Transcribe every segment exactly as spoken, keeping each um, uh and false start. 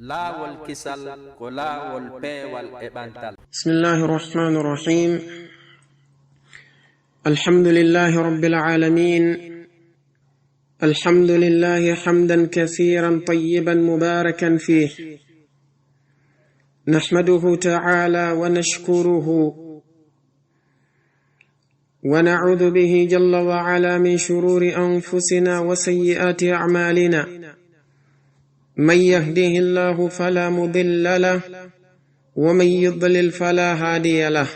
Laawol kisal ko laawol peewal e ɓantal. بسم الله الرحمن الرحيم. الحمد لله رب العالمين. الحمد لله حمدا كثيرا طيبا مباركا فيه. نحمده تعالى ونشكره ونعوذ به جل وعلا من شرور أنفسنا وسيئات أعمالنا. من يهده الله فلا مضل له، ومن يضلل فلا هادي له.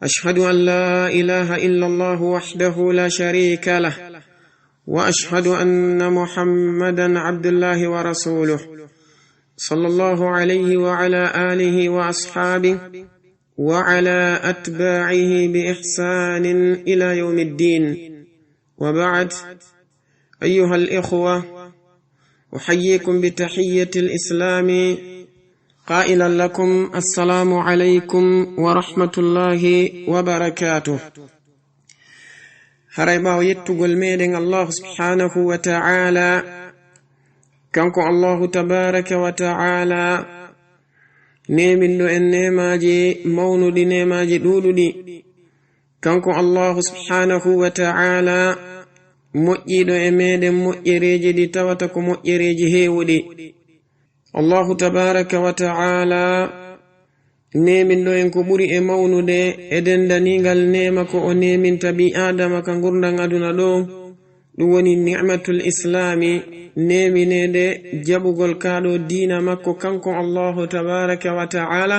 أشهد أن لا إله إلا الله وحده لا شريك له، وأشهد أن محمدا عبد الله ورسوله، صلى الله عليه وعلى آله وأصحابه وعلى أتباعه بإحسان إلى يوم الدين. وبعد، أيها الإخوة، أحييكم بتحية الإسلام قائلا لكم: السلام عليكم ورحمة الله وبركاته. Haray ɓaawo yettugol meɗen Allahu subhanahu wa ta'ala, kanko Allahu tabaraka wa ta'ala, neeminɗo en neemaaji mawnuɗi, neemaaji ɗuuɗuɗi. Kanko Allahu subhanahu wa ta'ala, moƴƴiiɗo e meɗen moƴƴereeji ɗi tawata ko moƴƴereeji heewuɗi. Allahu tabaraka wa ta'ala, neeminɗo en ko ɓuri e mawnude e dendaniingal neema ko o neeminta ɓii Aadama ka ngurndan aduna ɗoo, ɗun woni ni'matul islaami, neemineede jaɓugol kaa ɗoo diina makko kanko Allahu tabaraka wa ta'ala,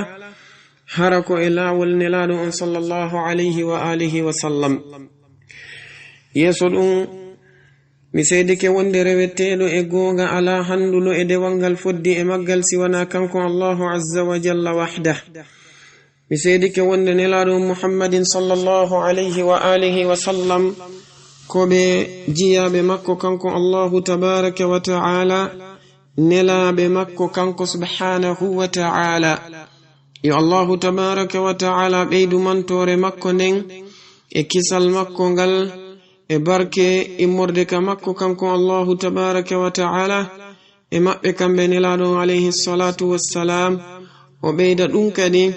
hara ko e laawol Nelaaɗo on sallallahu alayhi wa alihi wa sallam. Yeeso ɗun, mi seedike wonde reweteeɗo e goonga alaa hannduɗo e dewal ngal foddi e maggal si wanaa kanko Allahu azza wa jalla wahdah. Mi seedike wonde Nelaaɗo on Muhammadin sallallahu alayhi wa alihi wa sallam ko ɓe jiyaaɓe makko kanko Allahu tabaraka wa ta'ala, nelaaɓe makko kanko subhanahu wa ta'ala. Yo Allahu tabaraka wa ta'ala ɓeydu mantoore makko nden e kisal makko ngal e barke immorde ka makko kanko Allahu tabaraka wa ta'ala e maɓɓe kamɓe Nelaaɗo on alayhi salatu wassalam. O ɓeyda ɗun kadi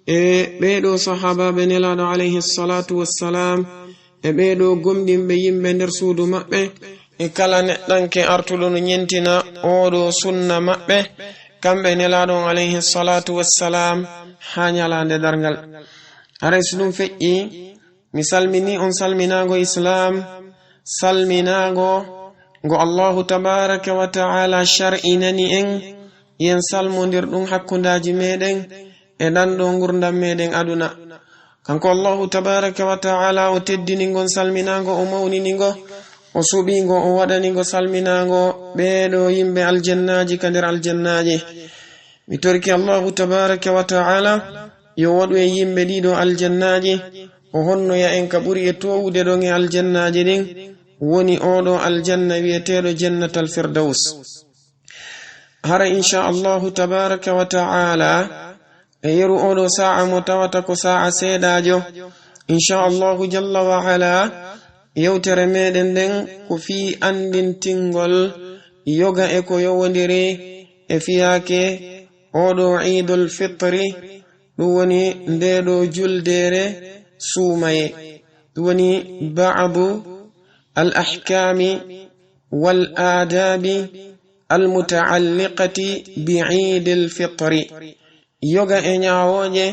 e ɓee ɗoo sahaabaaɓe Nelaaɗo alayhi salatu wassalam e ɓee ɗoo gomɗinɓe yimɓe nder suudu maɓɓe e kala neɗɗanke artuɗo no ɲemtina oo ɗoo sunna maɓɓe, kamɓe Nelaaɗo on alayhi salatu wassalam haa ɲalaande darngal. Haray si ɗun feƴƴii, mi salminii on salminaango Islaam, salminaango ngo Allahu tabaaraka wa ta'aala shar'inani en, yen salmondir ɗun hakkundaaji meɗen e ɗan ɗoo ngurndan meɗen aduna. Kanko Allahu tabaaraka wa ta'aala, o teddini ngon salminaango, o mawnini ngo, o suɓii ngo, o waɗani ngo salminaango ɓee ɗoo yimɓe aljannaaji ka nder aljannaaji. Mi torike Allahu tabaaraka wa ta'aala yo waɗu en yimɓe ɗii ɗoo aljannaaji, o honnoya en ka ɓuri e toowude ɗon e aljannaaji ɗin, woni oo ɗoo aljanna wi'eteeɗo Jannatal Firdaws. Hara, insha Allahu tabaaraka wa ta'aala, e yeru oo ɗoo saa'a mo tawata ko saa'a seeɗaajo, insha Allahu jalla wa ala, yewtere meɗen nden ko fii anndintingol yoga e ko yowondiri e fiyaake oo ɗoo Iidul Fitri, ɗun woni ndee ɗoo juldeere suumayee. Ɗun woni ba'du al ahkaami wal aadaabi al muta'alliqati bi Iidil Fitri. Yoga e ɲaawooje,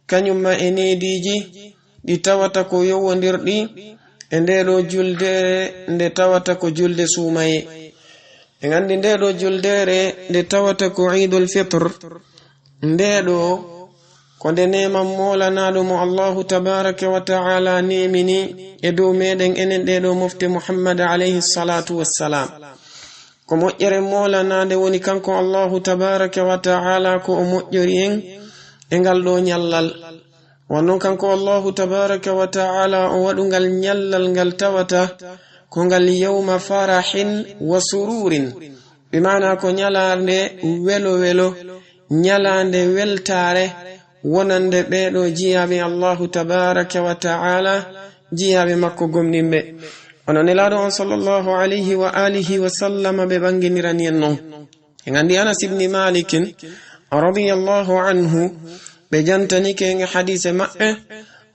kaɲun ma e neediiji ɗi tawata ko yowondirɗi e ndee ɗoo juldeere nde tawata ko julde suumayee. En anndi ndee ɗoo juldeere nde tawata ko Iidul Fitr, ndee ɗoo ko nde neema moolanaaɗo mo Allahu tabaaraka wa ta'aala neemini e dow meɗen enen ɗee ɗoo mofte Muhammad alayhi salaatu wassalaam. Ko moƴƴere moolanaande woni kanko Allahu tabaaraka wa ta'aala ko o moƴƴori en e ngal ɗoo ɲallal. Wano kanko Allahu tabaaraka wa ta'aala o waɗu ngal ɲallal ngal tawata ko ngal yawma farahin wa sururin, bi maanaa ko ɲalaande welo welo, ɲalaande weltaare wonande ɓee ɗoo jiyaaɓe Allahu tabaaraka wa ta'aala, jiyaaɓe makko gomɗinɓe. Wano Nelaaɗo on sallallahu alayhi wa alihi wa sallama ɓe ɓanginirani en non. En anndi Anas ibni Malikin, radiyallahu anhu, ɓe jantanike en e hadiise maɓɓe,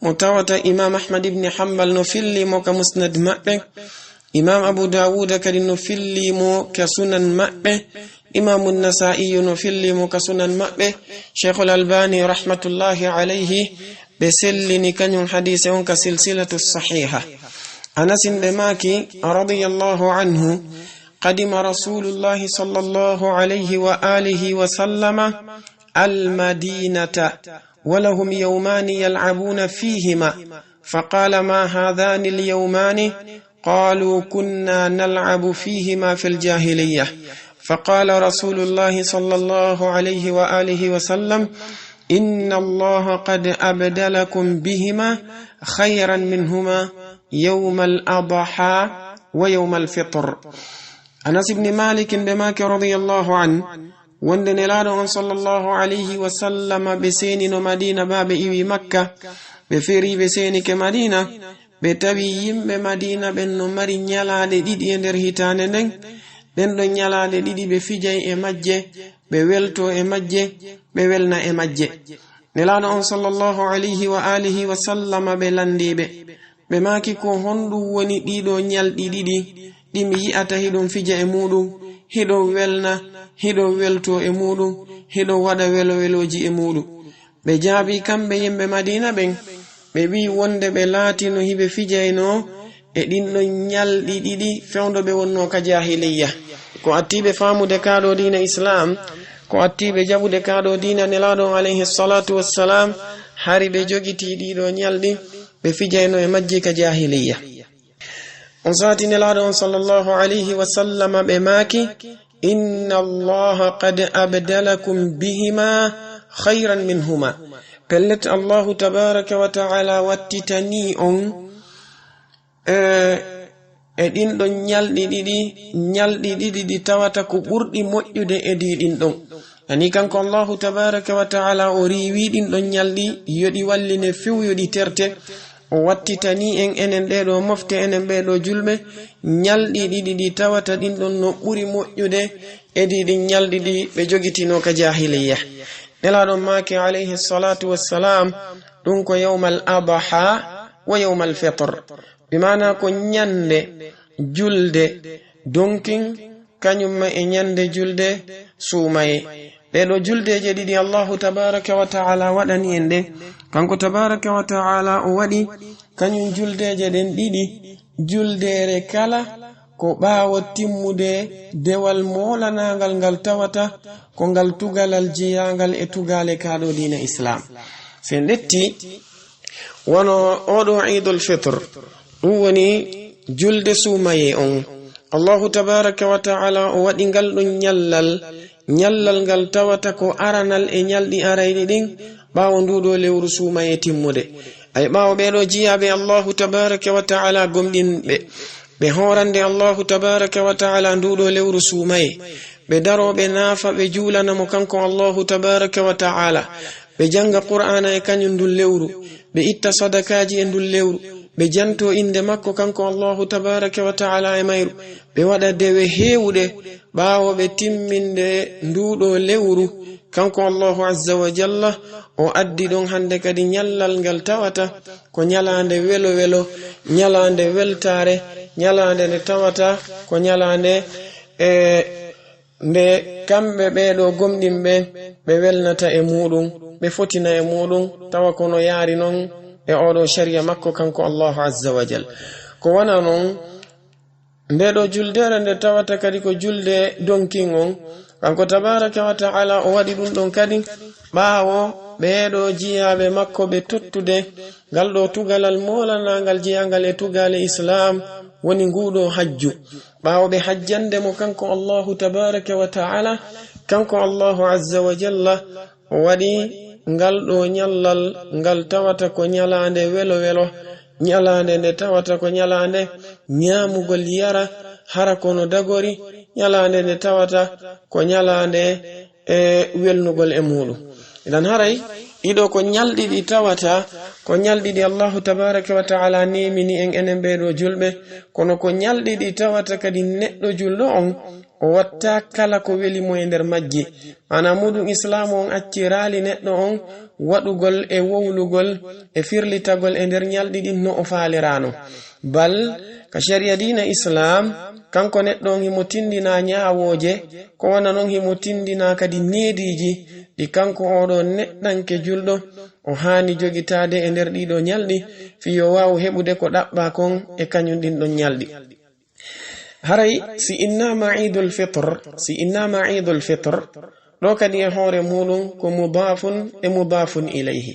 mo tawata Imam Ahmad ibni Hanbal no filli mo ka Musnad maɓɓe, Imam Abu Dawuda kadi no filli mo ka Sunan maɓɓe, Imamu Nasa'iyu no filli mo ka Sunan maɓɓe, Sheikhul Albani, rahmatullahi alayhi, ɓe sellini kañum hadiise on ka Silsilatu Sahiha. Anasin ɓe maaki, radiyallahu anhu, قدم رسول الله صلى الله عليه وآله وسلم المدينة ولهم يومان يلعبون فيهما، فقال: ما هذان اليومان؟ قالوا: كنا نلعب فيهما في الجاهلية. فقال رسول الله صلى الله عليه وآله وسلم: إن الله قد أبدلكم بهما خيرا منهما يوم الأضحى ويوم الفطر. Anas ibni Malikin ɓe maaki, radiyallahu anhu, wonde Nelaaɗo on, sallallahu alayhi wa sallama, ɓe seenino Madiina, baa ɓe iwi Makka, ɓe ferii, ɓe seenike Madiina, ɓe tawi yimɓe Madiina ɓen no mari ñalaaɗe ɗiɗi e nder hitaande nden. Ɗen ɗon ñalaaɗe ɗiɗi ɓe fijay e majje, ɓe weltoo e majje, ɓe welna e majje. Nelaaɗo on, sallallahu alayhi wa alihi wa sallama, ɓe lanndii ɓe. Ɓe maaki, ko honɗum woni ɗiɗo ñalɗi ɗiɗi ɗi mi yi'ata hiɗon fija e muuɗum, hiɗon welna, hiɗon weltoo e muuɗum, hiɗon waɗa welo-welooji e muuɗum? Ɓe jaabii kamɓe yimɓe Madiina ɓen, ɓe wi'i wonde ɓe laatino hiɓe fijaynoo e ɗin ɗon ñalɗi ɗiɗi fewndo ɓe wonnoo ka jaahiliyya. Ko attii ɓe faamude kaa ɗoo diina Islaam, ko attii ɓe jaɓude kaa ɗoo diina Nelaaɗo on, alayhi salaatu wassalaam, hari ɓe jogitii ɗii ɗoo ñalɗi, ɓe fijaynoo e majji ka jaahiliyya. On saati Nelaaɗo on, sallallahu alayhi wa sallama, ɓe maaki, إن الله قد أبدلكم بهما خيرا منهما. Pellet, Allaahu tabaaraka wa ta'aalaa wattitanii on, e, e ɗin ɗon ñalɗi ɗiɗi, ñalɗi ɗiɗi ɗi tawata ko ɓurɗi moƴƴude e ɗii ɗin ɗon. Ani kanko Allaahu tabaaraka wa ta'aalaa o riiwii ɗin ɗon ñalɗi, yo ɗi walline few, yo ɗi terte. O wattitanii en, enen ɗee ɗoo mofte, enen ɓee ɗoo julɓe, ñalɗi ɗiɗi ɗi tawata ɗin ɗon no ɓuri moƴƴude e ɗii ɗin ñalɗi ɗi ɓe jogitinoo ka jaahiliyya. Nelaaɗo on maaki, alayhi salaatu wassalaam, ɗum ko yawmal adha wa yawmal fitr. Bi maanaa ko ñande julde donkin, kañum ma e ñande julde suumaye. Ɗee ɗoo juldeeje ɗiɗi Allaahu tabaaraka wa ta'aalaa waɗani en ɗe. Kanko tabaaraka wa ta'aalaa o waɗi kañum juldeeje ɗen ɗiɗi, juldeere kala ko ɓaawo timmude dewal moolanaangal ngal tawata ko ngal tugalal jeyaangal e tugaale kaa ɗoo diina Islaam. Si en ƴetti, wano oo ɗoo Iidul Fitr, ɗum woni julde suumayee on. Allaahu tabaaraka wa ta'aalaa o waɗi ngal ɗon ñallal, ñallal ngal tawata ko aranal e ñalɗi arayɗi ɗin ɓaawo nduu ɗoo lewru suumayee timmude. Ay, ɓaawo ɓee ɗoo jiyaaɓe Allaahu tabaaraka wa ta'aalaa gomɗinɓe, ɓe hoorande Allaahu tabaaraka wa ta'aalaa nduu ɗoo lewru suumayee, ɓe daroo, ɓe naafa, ɓe juulana mo kanko Allaahu tabaaraka wa ta'aalaa, ɓe jannga Qur'aana e kañum ndun lewru, ɓe itta sadakaaji e ndun lewru, ɓe jantoo innde makko kanko Allaahu tabaaraka wa ta'aalaa e mayru, ɓe waɗa dewe heewuɗe. Ɓaawo ɓe timminde nduu ɗoo lewru, kanko Allaahu azza wa jalla, o addi ɗon hannde kadi ñallal ngal tawata ko ñalaande welo-welo, ñalaande weltaare, ñalaande nde tawata ko ñalaande, e, nde kamɓe ɓee ɗoo gomɗinɓe ɓe welnata e muuɗum, ɓe fotina e muuɗum, tawa ko no yaari non e oo ɗoo shari'a makko kanko Allaahu azza wa jalla. Ko wano non, ndee ɗoo juldeere nde tawata kadi ko julde donkin on, kanko tabaaraka wa ta'aalaa o waɗi ɗum ɗon kadi ɓaawo ɓee ɗoo jiyaaɓe makko ɓe tottude ngal ɗoo tugalal moolanaangal jeyaangal e tugaale Islaam, woni nguu ɗoo hajju. Ɓaawo ɓe hajjande mo kanko Allaahu tabaaraka wa ta'aalaa, kanko Allaahu azza wa jalla, o waɗi ngal ɗoo ñallal ngal tawata ko ñalaande welo-welo, ñalaande nde tawata ko ñalaande ñaamugol yara, hara ko no dagori, ñalaande nde tawata ko ñalaande, e, welnugol e muuɗum. Idan haray, ɗii ɗoo ko ñalɗi ɗi tawata, ko ñalɗi ɗi Allaahu tabaaraka wa ta'aalaa neemini en enen ɓee ɗoo julɓe, kono ko ñalɗi ɗi tawata kadi neɗɗo julɗo on, o watta kala ko weli mo e nder majji. Maanaa muuɗum, Islaamu on acciraali neɗɗo on waɗugol e wowlugol e firlitagol e nder ñalɗi ɗin no o faaliraano. Bal, ka shari'a diina Islaam, kanko neɗɗo on himo tindinaa ñaawooje, ko wano non himo tindinaa kadi neediiji ɗi kanko oo ɗoo neɗɗanke julɗo o haani jogitaade e nder ɗii ɗoo ñalɗi, fii yo waawu heɓude ko ɗaɓɓaa kon e kañum ɗin ɗon ñalɗi. Haray si innaama Iidul Fitr, si innaama Iidul Fitr, ɗoo kadi e hoore muuɗum ko mudaafun e mudaafun ilayhi.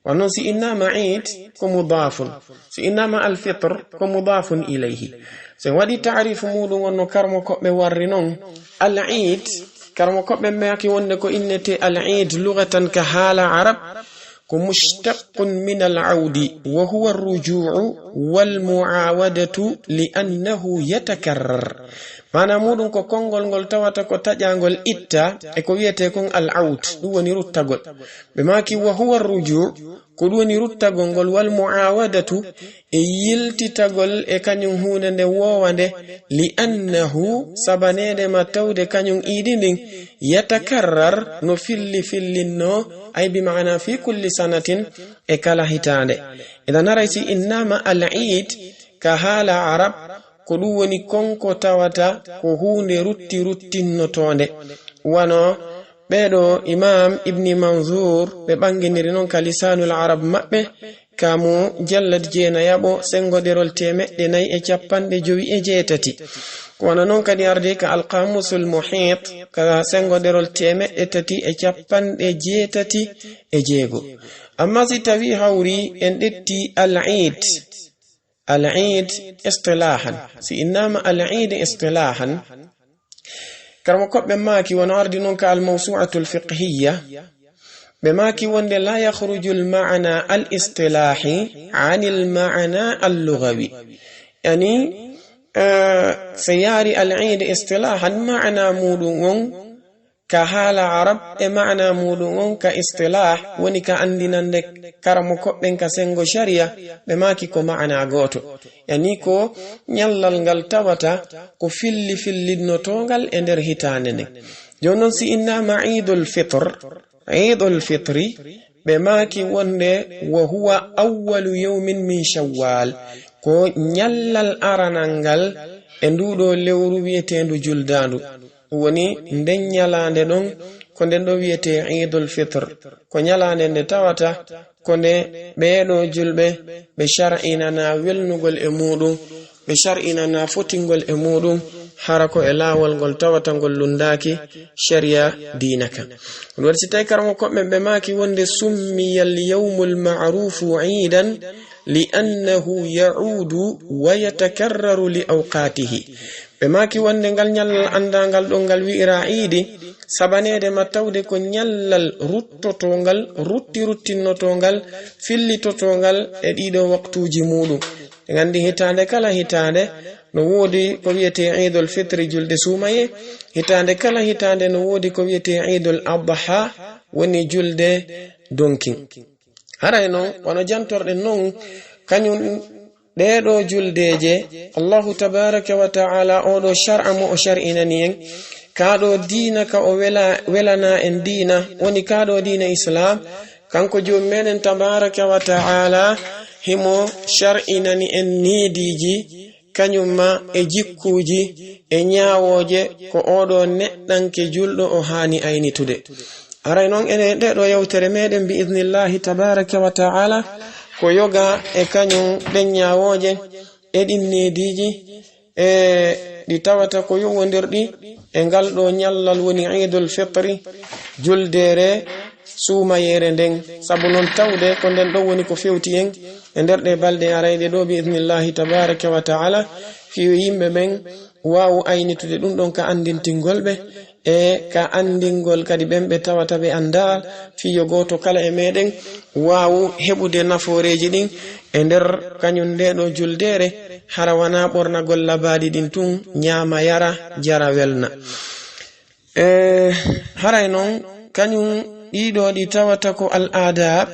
Wano si innaama Iid ko mudaafun, si innaama Al Fitr ko mudaafun ilayhi. Si en waɗii taarifu muuɗum on no karmokoɓɓe warri non, Al Iid, karmokoɓɓe maaki wonde ko innetee Al Iid lugatan ka haala Arab, ko mushtaqqun min al awdi, wa huwa arruju'u wal mu'awadatu li annahu yatakarrar. Maanaa muuɗum ko konngol ngol tawata ko taƴaangol itta e ko wi'etee kon al awd, ɗum woni ruttagol. Ɓe maaki, wa huwa arruju', ko ɗum woni ruttagol ngol, wal mu'awadatu, e yiltitagol e kañum huunde nden woowande, li annahu, sabaneede ma tawde kañum iidi ndin, yatakarrar, no filli fillinnoo, ay bi maanaa fii kulli sanatin, e kala hitaande. Idan haray si innaama al iid ka haala Arab, ko ɗum woni kon ko tawata ko huunde rutti ruttinnotoonde. Wano ɓee ɗoo Imaam Ibni Manzuur, ɓe ɓanginiri non ka Lisaanul Arab maɓɓe, ka mujallad jeenayaɓo, senngoderol teemeɗɗe nayi e cappanɗe jowi e jeetati. Ko wano non kadi ardi ka Alqaamuusul Muhiit, ka senngoderol teemeɗɗe tati e cappanɗe jeetati e jeego. Amma si tawii hawri en ƴetti al iid, al iid istilaahan. Si innaama al iid istilaahan, karmokoɓɓe maaki wano ardi non ka al mawsuu'atul fiqhiyya, ɓe maaki wonde laa yakhrujul maana al istilaahi anil maana al lugawi. Yani, eh, si yaari al iid istilaahan, maana muuɗum on ka haala Arab e maana muuɗum on ka istilaah, woni ka anndinannde karmokoɓɓen ka senngo shari'a, ɓe maaki ko maana gooto. Yani ko ñallal ngal tawata ko filli fillinnotoongal e nder hitaande nden. Jooni non si innaama Iidul Fitr, Iidul Fitri, ɓe maaki wonde wa huwa awwalu yawmin min Shawwal, ko ñallal aranal ngal e nduu ɗoo lewru wi'eteendu juldaandu. Ɗum woni nden ñalaande ɗon, ko nden ɗoo wi'etee Iidul Fitr. Ko ñalaande nde tawata ko nde ɓee ɗoo julɓe ɓe shar'inanaa welnugol e muuɗum, ɓe shar'inanaa fotingol e muuɗum, hara ko e laawol ngol tawata ngol lunndaaki shari'a diina kan. Ɗum waɗi si tawi karmokoɓɓe ɓe maaki wonde summiyal yawmul ma'ruufu iidan li annahu ya'uudu wa yatakarraru li awqaatihi. Ɓe maaki wonde ngal ñallal anndaangal ɗon ngal wi'iraa iidi, sabaneede ma tawde ko ñallal ruttotoongal, rutti ruttinnotoongal, fillitotoongal e ɗii ɗoo waqtuuji muuɗum. En anndi hitaande kala hitaande no woodi ko wi'etee Iidul Fitri, julde suumayee. Hitaande kala hitaande no woodi ko wi'etee Iidul Adha, woni julde donkin. Haray non, wano jantorɗen non, kañum ɗee ɗoo juldeeje, Allahu tabaaraka wa ta'aala, oo ɗoo shar'a mo o shar'inani en, kaa ɗoo diina ka o wela-, welanaa en diina, woni kaa ɗoo diina Islaam, kanko Joomi meɗen tabaaraka wa ta'aala, himo shar'inani en neediiji, kañum ma e jikkuuji e ñaawooje ko oo ɗoo neɗɗanke julɗo o haani aynitude. Aray non, enen ɗee ɗoo yewtere meɗen, bi idnillaahi tabaaraka wa ta'aala, ko yoga e kañum ɗen ñaawooje e ɗin neediiji, e ɗi tawata ko yowondirɗi e ngal ɗoo ñallal woni Iidul Fitri, juldeere suumayeere nden. Sabu non tawde ko nden ɗon woni ko fewti en e nder ɗee balɗe arayɗe ɗoo, bi idnillaahi tabaaraka wa ta'aala, fii yo yimɓe ɓen waawu aynitude ɗum ɗon ka anndintingol ɓe, e ka anndingol kadi ɓen ɓe tawata ɓe anndaa, fii yo gooto kala e meɗen waawu heɓude nafooreeji ɗin e nder kañum ndee ɗoo juldeere, hara wanaa ɓornagol labaaɗi ɗin tun, ñaama, yara, jara, welna. E, haray non, kañum ɗii ɗoo ɗi tawata ko al aadaab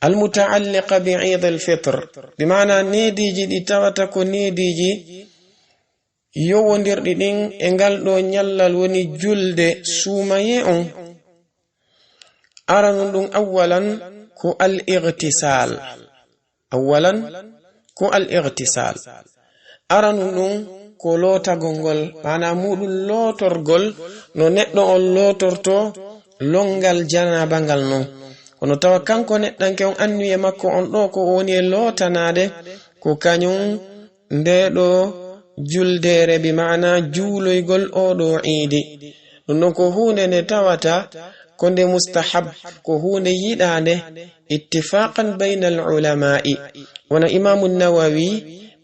al muta'alliqa bi Iidil Fitr, bi maanaa neediiji ɗi tawata ko neediiji yowondirɗi ɗin e ngal ɗoo ñallal woni julde suumayee on. Aranun ɗun awwalan ko al-ightisaal. Awwalan ko al-ightisaal. Aranun ɗun ko lootagol ngol, maanaa muuɗun lootorgol no neɗɗo on lootortoo lonngal janaaba ngal non. Kono tawa kanko neɗɗanke on anniye makko on ɗoo ko o woni e lootanaade ko kañun ndee ɗoo juldeere, bi maanaa juuloygol oo ɗoo iidi. Ɗun ɗon ko huunde nde tawata ko nde mustahab, ko huunde yiɗaande, ittifaqan bayna al ulama'i. Wano Imaamu Nawawi,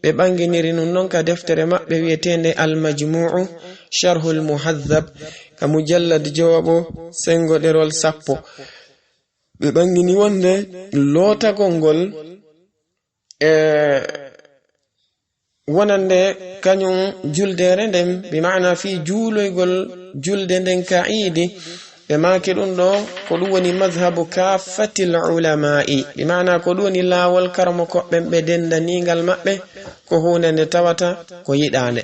ɓe ɓanginiri nun non ka deftere maɓɓe wi'eteende Al Majmu'u Sharhul Muhadhab, ka mujallad jowaɓo, sengoɗerol sappo. Ɓe ɓangini wonde lootagol ngol e wonande kañun juldeere nden, bi maana fii juuloygol julde nden ka iidi, ɓe maaki ɗun ɗoo, ko ɗun woni madhabu kaaffatil ulama'i, bi maana ko ɗun woni laawol karamokooɓe ɓen ɓe dendaniingal maɓɓe, ko huunde nde tawata ko yiɗaande.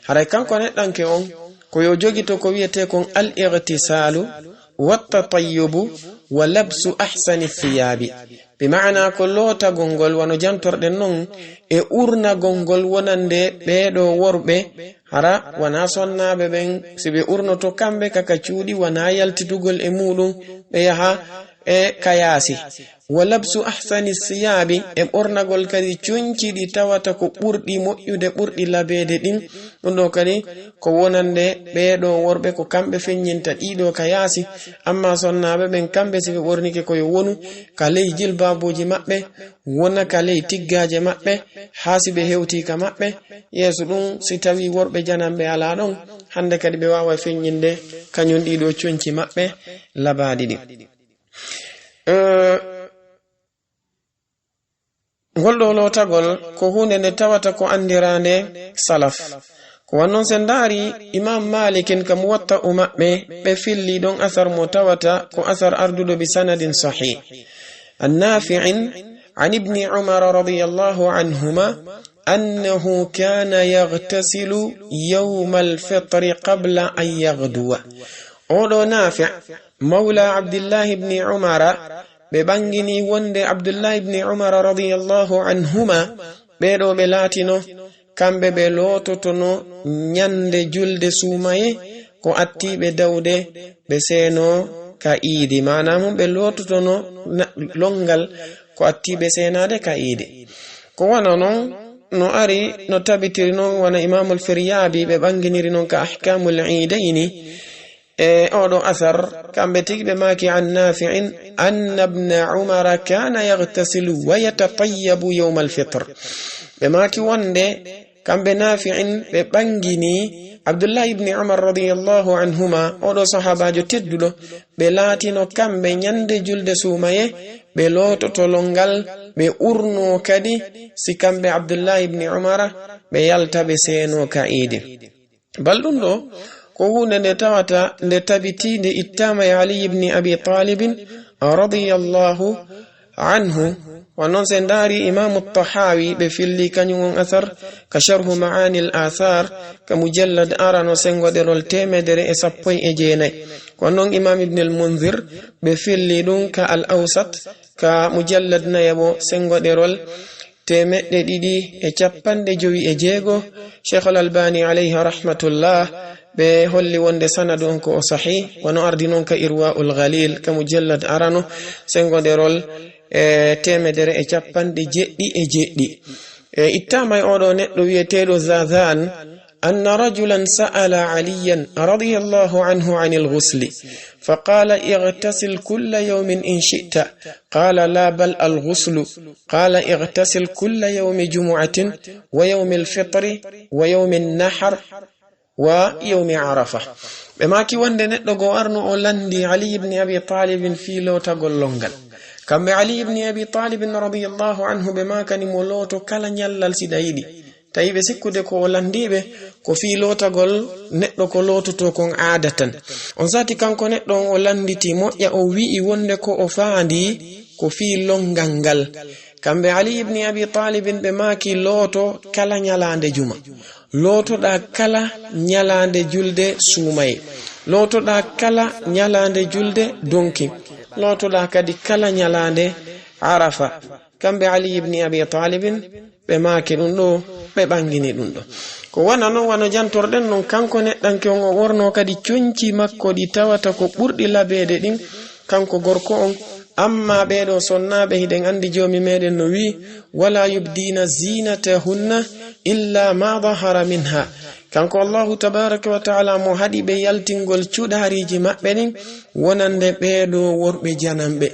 Haray kanko neɗɗanke on, ko yo jogito ko wi'etee kon al-ightisaalu, wa tatayyubu, wa labsu ahsani thiyaabi. Bi maana ko lootagol ngol wano jantorɗen non e urnagol ngol wonande ɓee ɗoo worɓe, hara wanaa sonnaaɓe ɓen, si ɓe urnoto kamɓe ka ka cuuɗi wanaa yaltitugol e muuɗun ɓe yaha e ka yaasi. Wa labsu ahsani siyaabi, e ɓornagol kadi conci ɗi tawata ko ɓurɗi moƴƴude, ɓurɗi labeede ɗin, ɗun ɗoo kadi ko wonande ɓee ɗoo worɓe, ko kamɓe feññinta ɗii ɗoo ka yaasi. Ammaa sonnaaɓe ɓen, kamɓe si ɓe ɓornike ko yo wonu ka ley jilbaabuuji maɓɓe, wona ka ley tiggaaje maɓɓe, haa si ɓe hewtii ka maɓɓe. Yeeso ɗun, si tawii worɓe jananɓe alaa ɗon, hande kadi ɓe waaway feññinde kañun ɗii ɗoo conci maɓɓe labaaɗi ɗin. Eh, Ngol ɗoo lootagol ko huunde nde tawata ko anndiraande salaf. Ko wannon sen ndaari Imaam Maalikin ka Muwatta'u maɓɓe, ɓe filli ɗon asar mo tawata ko asar arduɗo bi sanadin sahih. An Nafi'in an Ibni Umar radiyallahu anhuma annahu kana yaghtasilu yawmal fitri qabla an yaghduwa. Oo ɗoo Nafi', mawla Abdillahi ibni Umara, ɓe ɓanginii wonde Abdullahi ibni Umar radiyallahu anhuma, ɓee ɗoo ɓe laatino, kamɓe ɓe loototono ñande julde suumaye, ko attii ɓe dawde, ɓe seenoo ka iidi. Maanaa mun, ɓe loototono na-, lonngal, ko attii ɓe seenaade ka iidi. Ko wano non, no ari, no tabitiri non, wano Imaamul Firyaabi, ɓe ɓanginiri non ka Ahkaamul Iidayni, E oo ɗoo asar, kamɓe tigi ɓe maaki, an Nafi'in anna ibna Umara kana yaghtasilu wa yatatayyabu yawmal fitr. Ɓe maaki wonde kamɓe Nafi'in ɓe ɓangini Abdullahi ibni Umar radiyallahu anhuma, oo ɗoo sahaabaajo tedduɗo, ɓe laatino kamɓe ñande julde suumaye, ɓe loototo lonngal, ɓe urnoo kadi si kamɓe Abdullahi ibni Umara ɓe yalta ɓe seenoo ka iidi. Bal ɗun ɗoo, ko huunde nde tawata nde tabitii nde ittaama e Ali ibni Abi Talibin radiyallahu anhu. Wa non sen ndaari Imaamu Tahawi ɓe filli kañun on asar ka Sharhu Ma'anil Athar ka mujallad arano sengoɗerol teemedere e sappo e jeenay. Ko non Imaam Ibn al-Munzir ɓe filli ɗun ka Al Awsat ka mujallad nayaɓo sengoɗerol teemeɗɗe ɗiɗi e cappanɗe jowi e jeego, Sheikhul Albani alayhi rahmatullah, ɓe holli wonde sanadu on ko o sahih, wano ardi non ka Irwaul Ghalil, ka mujallad arano, sengoɗerol e teemedere e cappanɗe jeɗɗi e jeɗɗi. E ittaama e oo ɗoo neɗɗo wi'eteeɗo Zazan, أن رجلا سأل عليا رضي الله عنه عن الغسل، فقال: اغتسل كل يوم إن شئت. قال: لا، بل الغسل. قال: اغتسل كل يوم جمعة ويوم الفطر ويوم النحر ويوم عرفة. Ɓe maaki wonde neɗɗo goo arno o lanndii Ali ibn Abi Talibin fii lootagol lonngal. Kamɓe Ali ibn Abi Talibin radiyallahu anhu ɓe maakani mo looto kala ñallal si ɗa yiɗi. Tawi ɓe sikkude ko o lanndii ɓe ko fii lootagol neɗɗo ko loototoo kon aadatan. On sati kanko neɗɗo on o lannditi moƴƴa, o wi'i wonde ko o faandii ko fii lonngal ngal. Kamɓe Ali ibn Abi Talibin ɓe maaki looto kala ñalaande juma. Lootoɗaa kala ñalaande julde suumaye. Lootoɗaa kala ñalaande julde donki. Lootoɗaa kadi kala ñalaande Arafa. Kamɓe Ali ibni Abi Talibin, ɓe maaki ɗum ɗo, ɓe ɓangini ɗum ɗo. Ko wano non, wano jantorɗen non, kanko neɗɗanke on o ɓorno kadi conci makko ɗi tawata ko ɓurɗi labeede ɗin, kanko gorko on. Amma ɓee ɗoo sonnaaɓe, hiɗen anndi Joomi meɗen no wi'i, "Wala yubdina zinatahunna illa ma dahara minha." Kanko Allahu tabaraka wa ta'ala mo haɗi ɓe yaltingol cuɗaariiji maɓɓe ɗin, wonande ɓee ɗoo worɓe jananɓe.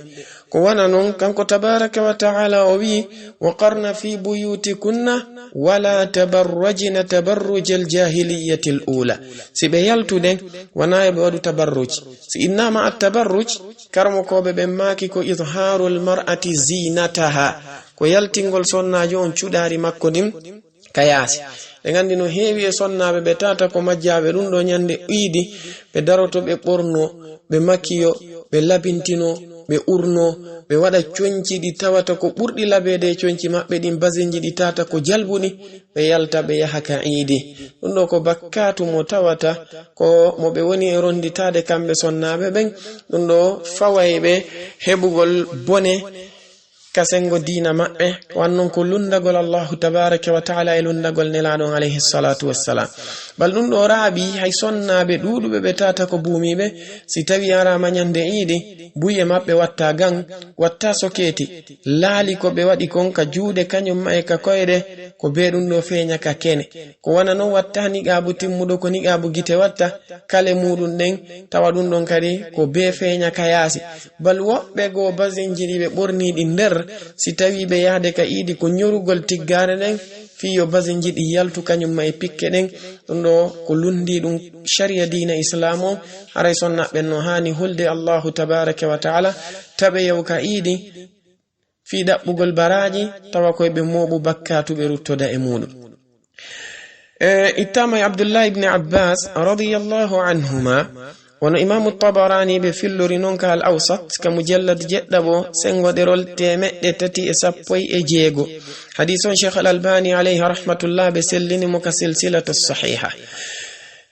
Ko wano non, kanko tabaraka wa ta'ala o wi'i, "Wa qarna fi buyutikunna wala tabarrajna tabarrujal jahiliyatil ula." Si ɓe yaltude, wonaa yo ɓe waɗu tabarruj. Si innama at tabarruj, karamokooɓe ɓen maaki ko izharul mar'ati zinataha, ko yaltingol sonnaajo on cuɗaari makko ndin ka yaasi. Ɗen anndi no heewi e sonnaaɓe ɓe tata ko majjaaɓe ɗum ɗo ñande iidi, ɓe daroto, ɓe ɓorno, ɓe makiyo, ɓe labintino, ɓe urno, ɓe waɗa conci ɗi tawata ko ɓurɗi labeede e conci maɓɓe ɗin, basinji ɗi tata ko jalbuɗi, ɓe yalta, ɓe yaha ka iidi. Ɗum ɗo ko bakkatu mo tawata ko mo ɓe woni e ronditaade kamɓe sonnaaɓe ɓen. Ɗum ɗo faway ɓe heɓugol bone ka sengo diina maɓɓe, wan non ko lunndagol Allahu tabaraka wa ta'ala e lunndagol Nelaaɗo on alayhi salatu wassalam. Bal ɗum ɗo raaɓi hay sonnaaɓe ɗuuɗuɓe ɓe tata ko buumiiɓe, si tawi araama ñande iidi, buye maɓɓe watta gan, watta sokeeti, laali ko ɓe waɗi kon ka juuɗe kañum ma e ka koyɗe, ko bee ɗum ɗo feeña ka kene. Ko wano non watta niqaabu timmuɗo, ko niqaabu gite watta, kale muuɗum ɗen, tawa ɗum ɗon kadi ko bee feeña ka yaasi. Bal woɓɓe goo basinji ɗi ɓe ɓorni ɗi nder, si tawi ɓe yahde ka iidi ko ñorugol tiggaare nden, fii yo basinji ɗi yaltu kañum ma e pikke ɗen. Ɗum ɗo ko lunndi ɗum sharia diina Islaam on, haray sonnaaɓe ɓen no haani hulde Allahu tabaraka wa ta'ala, taɓe yaw ka iidi, fii ɗaɓɓugol baraaji, tawa koy ɓe mooɓu bakkaatu ɓe ruttoda e muuɗum. E, ittama e Abdullah ibn Abbas radiyallahu anhuma, wono Imaamu Tabarani ɓe fillori non ka Al Awsat, ka mujallad jeɗɗaɓo, sengoɗerol teemeɗɗe tati e sappo e jeego. Hadiis on Sheikh Al Albani alayhi rahmatullah ɓe sellini mo ka silsilatu sahiha.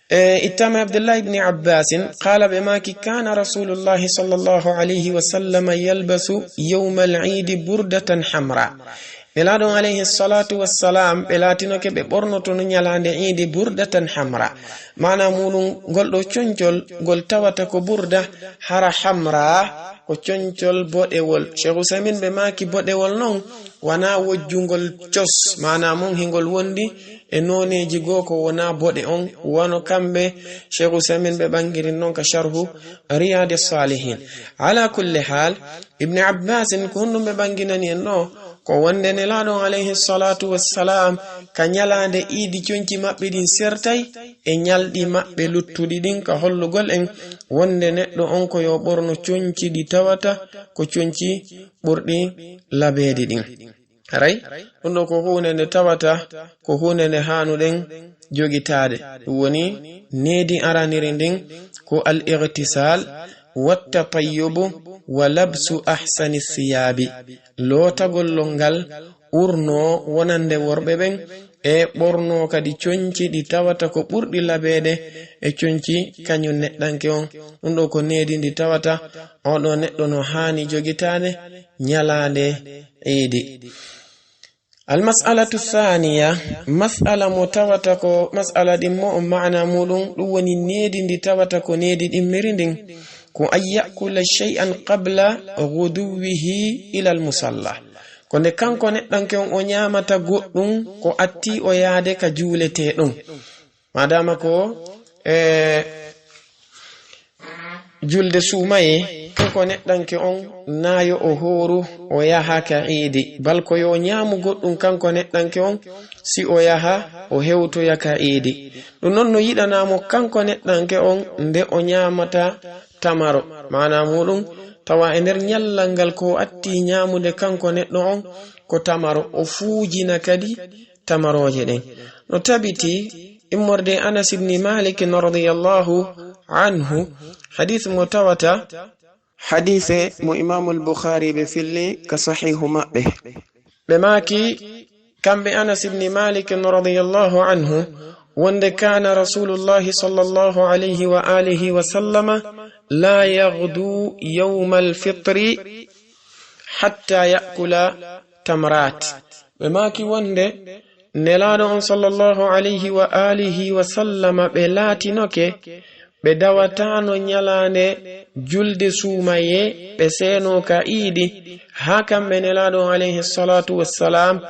E, ittama Abdullahi ibni Abbasin, qala, ɓe maaki, kana rasulullahi sallallahu alayhi wa sallam yalbasu yawmal iidi burdatan hamra. Nelaaɗo on alayhi salatu wassalam, ɓe laatinoke ɓe ɓornotono ñalaande iidi burdatan hamra. Maana muɗum, ngol ɗo concol, ngol tawata ko burda, hara hamra, ko concol boɗewol. Cheikh Usaymin ɓe maaki boɗewol non, wana wojjungol cos, maana mun hingol wondi e nooneeji goo ko wonaa boɗe on, wano kamɓe Cheikh Usaymin ɓe ɓangirin non ka sharhu Riyadi Salihin. Ala kulli hal, Ibn Abbasin ko honɗum ɓe ɓanginani en ɗo? Ko wonde Nelaaɗo on alayhi salatu wassalam ka ñalaande iidi conci maɓɓe ɗin sertay e ñalɗi maɓɓe luttuɗi ɗin, ka hollugol en wonde neɗɗo on ko yo ɓorno conci ɗi tawata ko conci ɓurɗi labeede ɗin. Haray, ɗum ɗo ko huunde nde tawata, ko huunde nde haanuɗen jogitaade. Ɗum woni needi araniri ndin ko al-ightisal, wa tatayyubu, wa labsu ahsani siyabi. Lootagol longal urnoo wonande worɓe ɓen, e ɓornoo kadi conci ɗi tawata ko ɓurɗi labeede e conci kañum neɗɗanke on. Ɗum ɗo ko needi ndi tawata oo ɗo neɗɗo no haani jogitaade ñalaande iidi. Almas'alatu thaniya, mas'ala mo tawata ko mas'ala ɗimmo on, maana muɗum, ɗum woni needi ndi tawata ko needi ɗimmiri ndin, ko an ya'kula shay'an qabla ghuduwwihi ila almusalla. Ko nde kanko neɗɗanke on o ñaamata goɗɗum ko atti o yaade ka juuletee ɗum. Maadaama ko, e, julde suumaye, kanko neɗɗanke on, naa yo o hooru, o yaha ka iidi. Bal ko yo o ñaamu goɗɗum kanko neɗɗanke on, si o yaha, o hewtoya ka iidi. Ɗum non no yiɗanaa mo kanko neɗɗanke on nde o ñaamata tamaro. Maanaa muɗum, tawa e nder ñallal ngal ko o atti ñaamude kanko neɗɗo on, ko tamaro, o fuujina kadi tamarooje ɗen. No tabiti immorde Anas ibni Malik radiyallahu anhu, hadith mo tawata, hadise mo Imamul Bukhari ɓe filli ka sahihu maɓɓe. Ɓe maaki, kamɓe Anas ibni Malik radiyallahu anhu, wonde كان رسول الله صلى الله عليه وآله وسلم لا يغدو يوم الفطر حتى يأكل تمرات. Ɓe maaki wonde Nelaaɗo on sallallahu alayhi wa alihi wa sallama ɓe laatinoke ɓe dawataano ñalaande julde suumayee ɓe seenoo ka iidi, haa kamɓe Nelaaɗo on alayhi salatu wassalam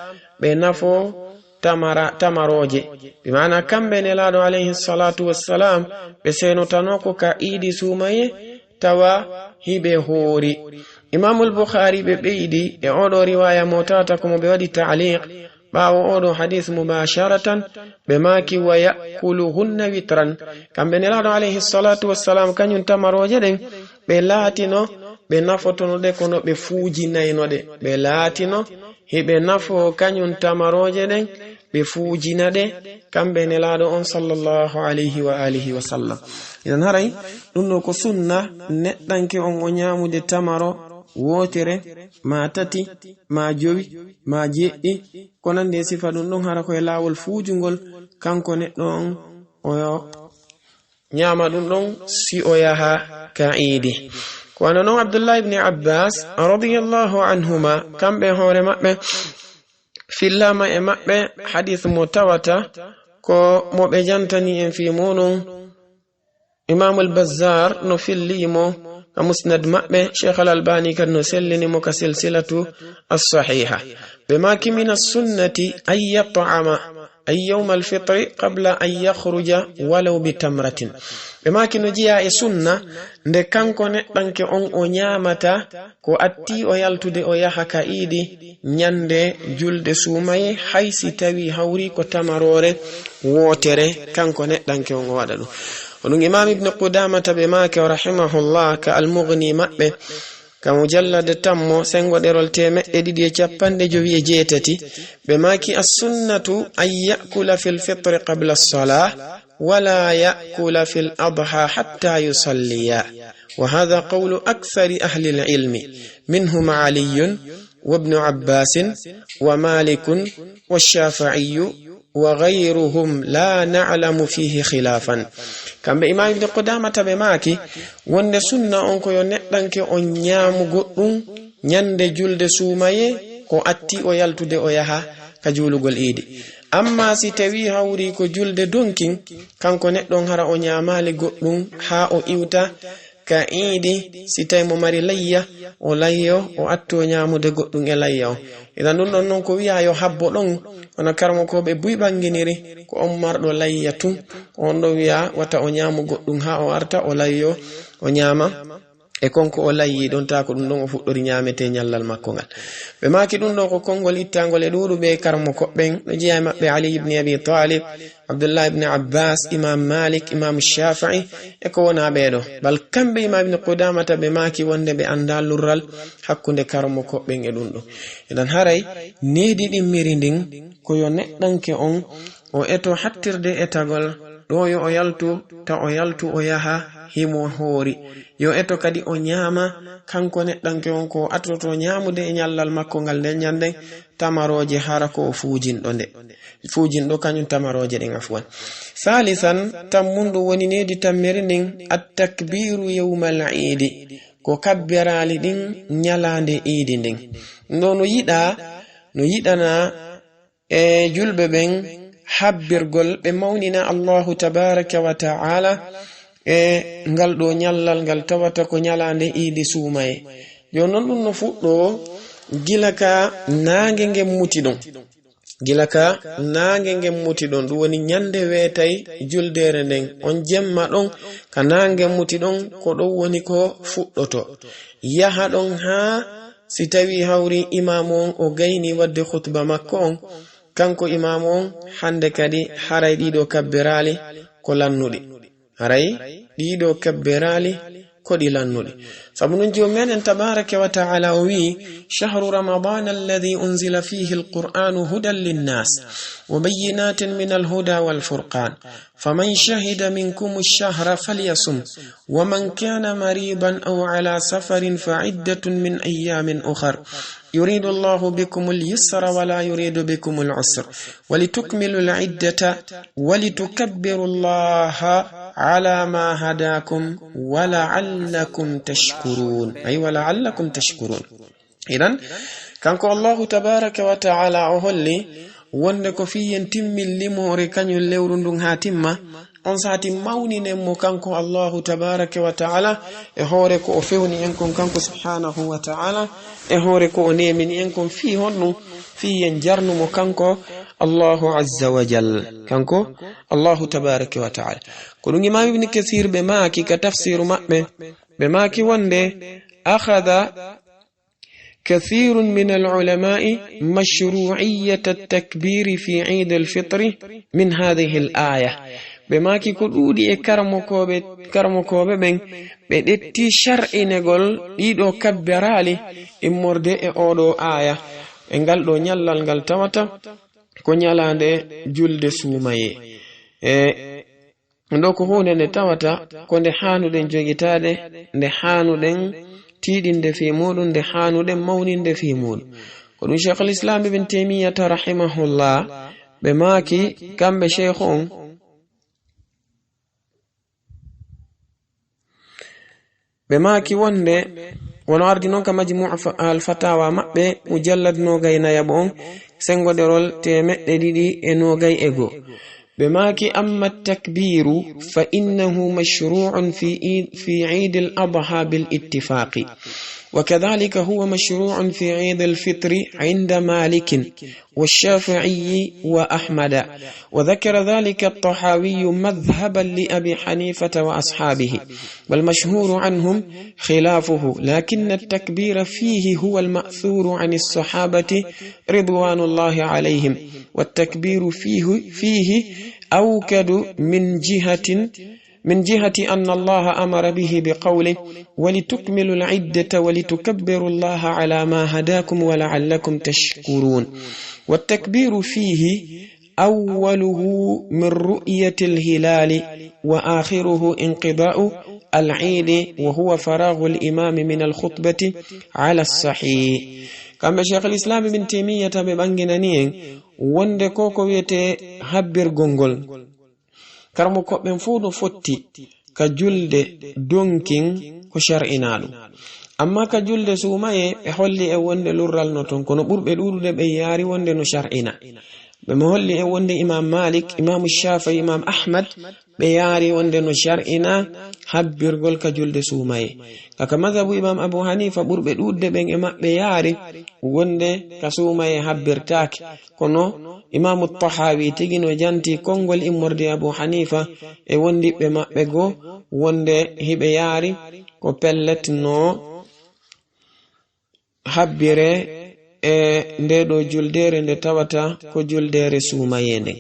ɓe nafoo tamara-, tamarooje. Bi maana kamɓe Nelaaɗo alayhi salatu wassalam ɓe seenotanoo ko ka iidi suumayee tawa hiɓe hoori. Imaamul Bukhaari ɓe ɓeydi e oo ɗoo riwaaya mo tawata ko mo ɓe waɗi ta'liq, ɓaawo oo ɗoo hadiis mubaasharatan, ɓe maaki, "Wa ya'kuluhunna witran." Kamɓe Nelaaɗo alayhi salatu wassalam, kañum tamarooje ɗen, ɓe laatino, ɓe nafotono ɗe kono ɓe fuujinayno ɗe. Ɓe laatino, hiɓe nafoo kañum tamarooje ɗen, ɓe fuujina ɗe, kamɓe Nelaaɗo on sallallahu alayhi wa alihi wa sallam. Idan haray, ɗum ɗoo ko sunna, neɗɗanke on o ñaamude tamaro wootere, maa tati, maa jowi, maa jeeɗiɗi, ko nandi e sifa ɗum ɗon, hara ko e laawol fuujungol, kanko neɗɗo on o ñaama ɗum ɗon si o yaha ka iidi. Ko wano non Abdullah ibn Abbas radiyallahu anhuma, kamɓe hoore maɓɓe, fillaama e maɓɓe hadiis mo tawata ko mo ɓe jantani en fii muuɗum. Imaamul Bazzaar no fillii mo ka Musnad maɓɓe, Sheikh Al Albani kadi no sellini mo ka Silsilatu As-Sahiha. Ɓe maaki, "Mina sunnati an yat'ama ay yawmal fitri qabla an yakhruja walaw bi tamratin." Ɓe maaki no jeyaa e sunna nde kanko neɗɗanke on o ñaamata ko attii o yaltude o yaha ka iidi ñande julde suumayee, hay si tawii hawrii ko tamaroore wootere, kanko neɗɗanke on o waɗa ɗum. Ko ɗum Imaam Ibn Qudamata ɓe maaki o rahimahullah ka Al-Mughni maɓɓe, ka mujallada tammo, sengo ɗerol teemeɗɗe ɗiɗi e capanɗe jowi e jeetati, ɓe maaki, "As-sunnatu an ya'kula fil fitri qabla as-salah, wa la ya'kula fil adha hatta yusalliya." Wa hadha qawlu akthari ahli al-ilmi, minhum Aliyyun wa Ibnu Abbasin wa Malikun wa Shafi'iyyu wa ghayruhum la na'lamu fihi khilafan. Kamɓe Imaam Ibn Qudamata ɓe maaki, wonde sunna on ko yo neɗɗanke on ñaamu goɗɗum ñande julde suumayee ko attii o yaltude o yaha ka juulugol iidi. Amma si tawii hawrii ko julde donkin, kanko neɗɗo on hara o ñaamaali goɗɗum haa o iwta ka iidi, si tawii mo mari layya, o layyo, o atto ñaamude goɗɗum e layya on. Idan ɗum ɗon non ko wi'aa yo habbo ɗon, hono karamokooɓe buy ɓannginiri, ko on marɗo layya tun, ko on ɗon wi'aa wata o ñaamu goɗɗum haa o arta, o layyo, o ñaama e kon ko o layyi ɗon, taa ko ɗum ɗon o fuɗɗori ñaametee ñallal makko ngal. Ɓe maaki ɗum ɗoo ko konngol ittaangol e ɗuuɗuɓe e karamokooɓe ɓen, no jeyaa e maɓɓe Ali ibn Abi Talib, Abdullah ibn Abbas, Imam Malik, Imam Shafi'i, e ko wonaa ɓee ɗoo. Bal kamɓe Imam Ibn Qudamata ɓe maaki wonde ɓe anndaa lurral hakkunde karamokooɓe ɓen e ɗum ɗoo. Idan haray, needi ɗimmiri ndin ko yo neɗɗanke on o eto hattirde etagol ɗoo yo o yaltu, ta o yaltu o yaha himo hoori. Yo eto kadi o ñaama, kanko neɗɗanke on ko o attoto ñaamude e ñallal makko ngal nden ñanden, tamarooje hara ko o fuujinɗo nde. Fuujinɗo kañum tamarooje ɗen, afwan. Saalisan, tammundu woni needi tammiri ndin, at-takbiru yawmal iidi, ko kabbiraali ɗin ñalaande iidi ndin. Ɗoo no yiɗaa, no yiɗanaa e julɓe ɓen habbirgol, ɓe mawnina Allahu tabaraka wa ta'ala e ngal ɗoo ñallal ngal tawata ko ñalaande iidi suumayee. Yo non ɗum no fuɗɗoo gila ka naange ngen muti ɗon. Gila ka naange ngen muti ɗon, ɗum woni ñande weetay juldeere nden, on jemma ɗon ka naange muti ɗon, ko ɗon woni ko fuɗɗoto. Yaha ɗon haa si tawii hawri imaamu on o gaynii waɗde khutba makko on, kanko imaamu on hannde kadi haray ɗii ɗoo kabbiraali ko lannuɗi. Haray ɗii ɗoo kabbiraali ko ɗi lannuɗi. Sabu non Joomi meɗen tabaaraka wa ta'ala o wi'i, "شهر رمضان الذي أنزل فيه القرآن هدى للناس وبينات من الهدى والفرقان فمن شهد منكم الشهر فليصمه ومن كان مريضا أو على سفر فعدة من أيام أخر يريد الله بكم اليسر ولا يريد بكم العسر ولتكملوا العدة ولتكبروا الله على ما هداكم ولعلكم تشكرون." Ay, "ولعلكم تشكرون." Idan, kanko Allahu tabaaraka wa ta'ala o holli wonde ko fii en timmin limoore kañun lewru ndun haa timma, on saatin mawninen mo kanko Allahu tabaaraka wa ta'ala e hoore ko o fewni en kon kanko subhaanahu wa ta'ala, e hoore ko o neemini en kon fii honɗun, fii en jarnu mo kanko Allahu azza wa jal, kanko Allahu tabaaraka wa ta'ala. Ko ɗun Imaam Ibn Kasiir ɓe maaki ka tafsiiru maɓɓe, ɓe maaki wonde, أخذ كثير من العلماء مشروعية التكبير في عيد الفطر من هذه الآية. Ɓe maaki ko ɗuuɗi e karamokooɓe, karamokooɓe ɓen, ɓe ɗetti shar'inegol ɗiɗo kabbiraali immorde e oo ɗoo aaya, e ngal ɗoo ñallal ngal tawata ko ñalaande julde suumayee. E Ɗoo ko huunde nde tawata ko nde haanuɗen jogitaade, nde haanuɗen tiiɗinde fii muuɗum, nde haanuɗen mawninde fii muuɗum. Ko ɗum Sheikhul Islam Ibn Taymiyyata rahimahullah ɓe maaki, kamɓe Sheikh on, ɓe maaki wonde, wano ardi non ka Majmu' Fa-, Al Fatawa maɓɓe, mujallad noogay nayaɓo on, senngoderol teemeɗɗe ɗiɗi e noogay e goo. Ɓe maaki, أما التكبير فإنه مشروع في عيد، في عيد الأضحى بالاتفاق، وكذلك هو مشروع في عيد الفطر عند مالك والشافعي وأحمد، وذكر ذلك الطحاوي مذهبا لأبي حنيفة وأصحابه، والمشهور عنهم خلافه، لكن التكبير فيه هو المأثور عن الصحابة رضوان الله عليهم، والتكبير فيه، فيه أوكد من جهة من جهة أن الله أمر به بقوله: "ولتكملوا العدة ولتكبروا الله على ما هداكم ولعلكم تشكرون". والتكبير فيه أوله من رؤية الهلال وآخره انقضاء العيد وهو فراغ الإمام من الخطبة على الصحيح. Kamɓe Sheikhul Islam Ibn Taymiyyata ɓe ɓanginani en wonde ko ko wi'etee habbirgol ngol. Karamokooɓe ɓen fow no fotti ka julde donkin ko shar'inaa ɗum. Amma ka julde suumayee, ɓe holli en wonde lurral no ton, kono ɓurɓe ɗuuɗude ɓe yaari wonde no shar'inaa. Ɓe mo holli en wonde Imaam Maalik, Imaamu Shaafi'i, Imaam Ahmad, ɓe yaari wonde no shar'inaa habbirgol ka julde suumayee. Ka, ka mazhabu Imaam Abu Haniifa, ɓurɓe ɗuuɗude ɓen e maɓɓe yaari wonde ka suumayee habbirtaake. Kono Imaamu Tahawi tigi no janti konngol immorde Abu Hanifa e wondiɓɓe maɓɓe goo wonde hiɓe yaari ko pellet no habbire e ndee ɗoo juldeere nde tawata ko juldeere suumayee nden.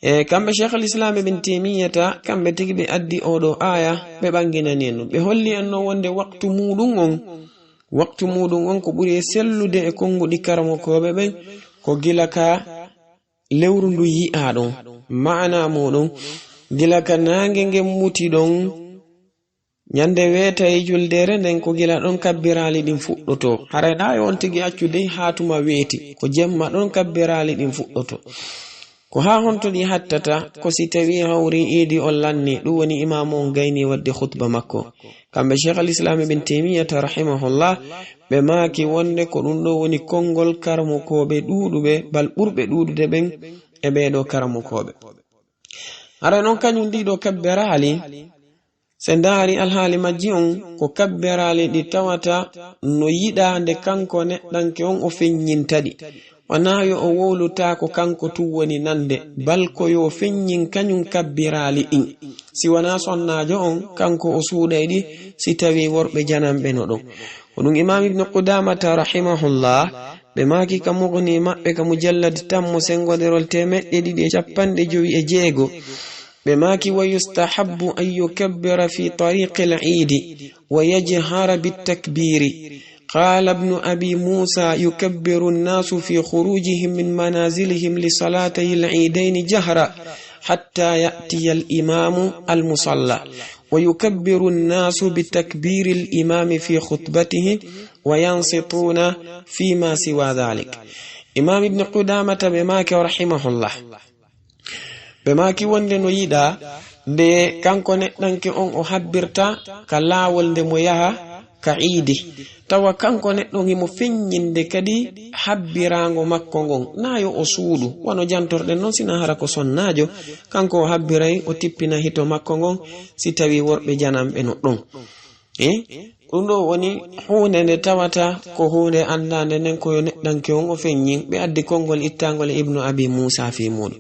E kamɓe Sheikhul Islam Ibn Taymiyyata, kamɓe tigi ɓe addi oo ɗoo aaya, ɓe ɓanginani en ɗum. Ɓe holli en non wonde waqtu muuɗum on, waqtu muuɗum on ko ɓuri e sellude e konnguɗi karamokooɓe ɓen, ko gila ka lewru ndun yi'aa ɗon. Maanaa muuɗum, gila ka naange ngen muti ɗon, ñande weetay juldeere nden, ko gila ɗon kabbiraali ɗin fuɗɗotoo. Haray ɗaa e on tigi accu dey haa tuma weeti, ko jemma ɗon kabbiraali ɗin fuɗɗotoo. Ko haa honto ɗi hattata? Ko si tawii hawri iidi on lanni, ɗum woni imaamu on gaynii waɗde khutba makko. Kamɓe Sheikhul Islam Ibn Taymiyyata rahimahullah, ɓe maaki wonde ko ɗum ɗoo woni konngol karamokooɓe ɗuuɗuɓe, bal ɓurɓe ɗuuɗude ɓen e ɓee ɗoo karamokooɓe. Hara non kañum ɗii ɗoo kabbiraali, si en ndaari alhaali majji on, ko kabbiraali ɗi tawata no yiɗaa nde kanko neɗɗanke on o feññinta ɗi. Wanaa yo o wowlu taa ko kanko tun woni nande, bal ko yo feññin kañum kabbiraali ɗin. Si wanaa sonnaajo on, kanko o suuɗay ɗi, si tawii worɓe jananɓe no ɗon. Ko ɗum Imaam Ibnu Qudaamata rahimahullah, ɓe maaki ka Mughni maɓɓe ka mujallad tammo senngoderol teemeɗɗe ɗiɗi e cappanɗe jowi e jeego. Ɓe maaki, "ويستحب أن يكبر في طريق العيد ويجهر بالتكبير." قال ابن أبي موسى: "يكبر الناس في خروجهم من منازلهم لصلاتي العيدين جهرا حتى يأتي الإمام المصلى، ويكبر الناس بتكبير الإمام في خطبته وينصتون فيما سوى ذلك." Imaam Ibn Qudaamata ɓe maaki, rahimahullah, ɓe maaki wonde no yiɗaa nde kanko neɗɗanke on o habbirta ka laawol nde mo yaha ka iidi, tawa kanko neɗɗo on himo feññinde kadi habbiraango makko ngon, naa yo o suuɗu, wano jantorɗen non, sina hara ko sonnaajo, kanko o habbiray, o tippina hito makko ngon, si tawii worɓe jananɓe no ɗon. Eh? Ɗum ɗoo woni huunde nde tawata ko huunde anndaande nden, ko yo neɗɗanke on o feññin. Ɓe addi konngol ittaangol e Ibnu Abi Muusa fii muuɗum.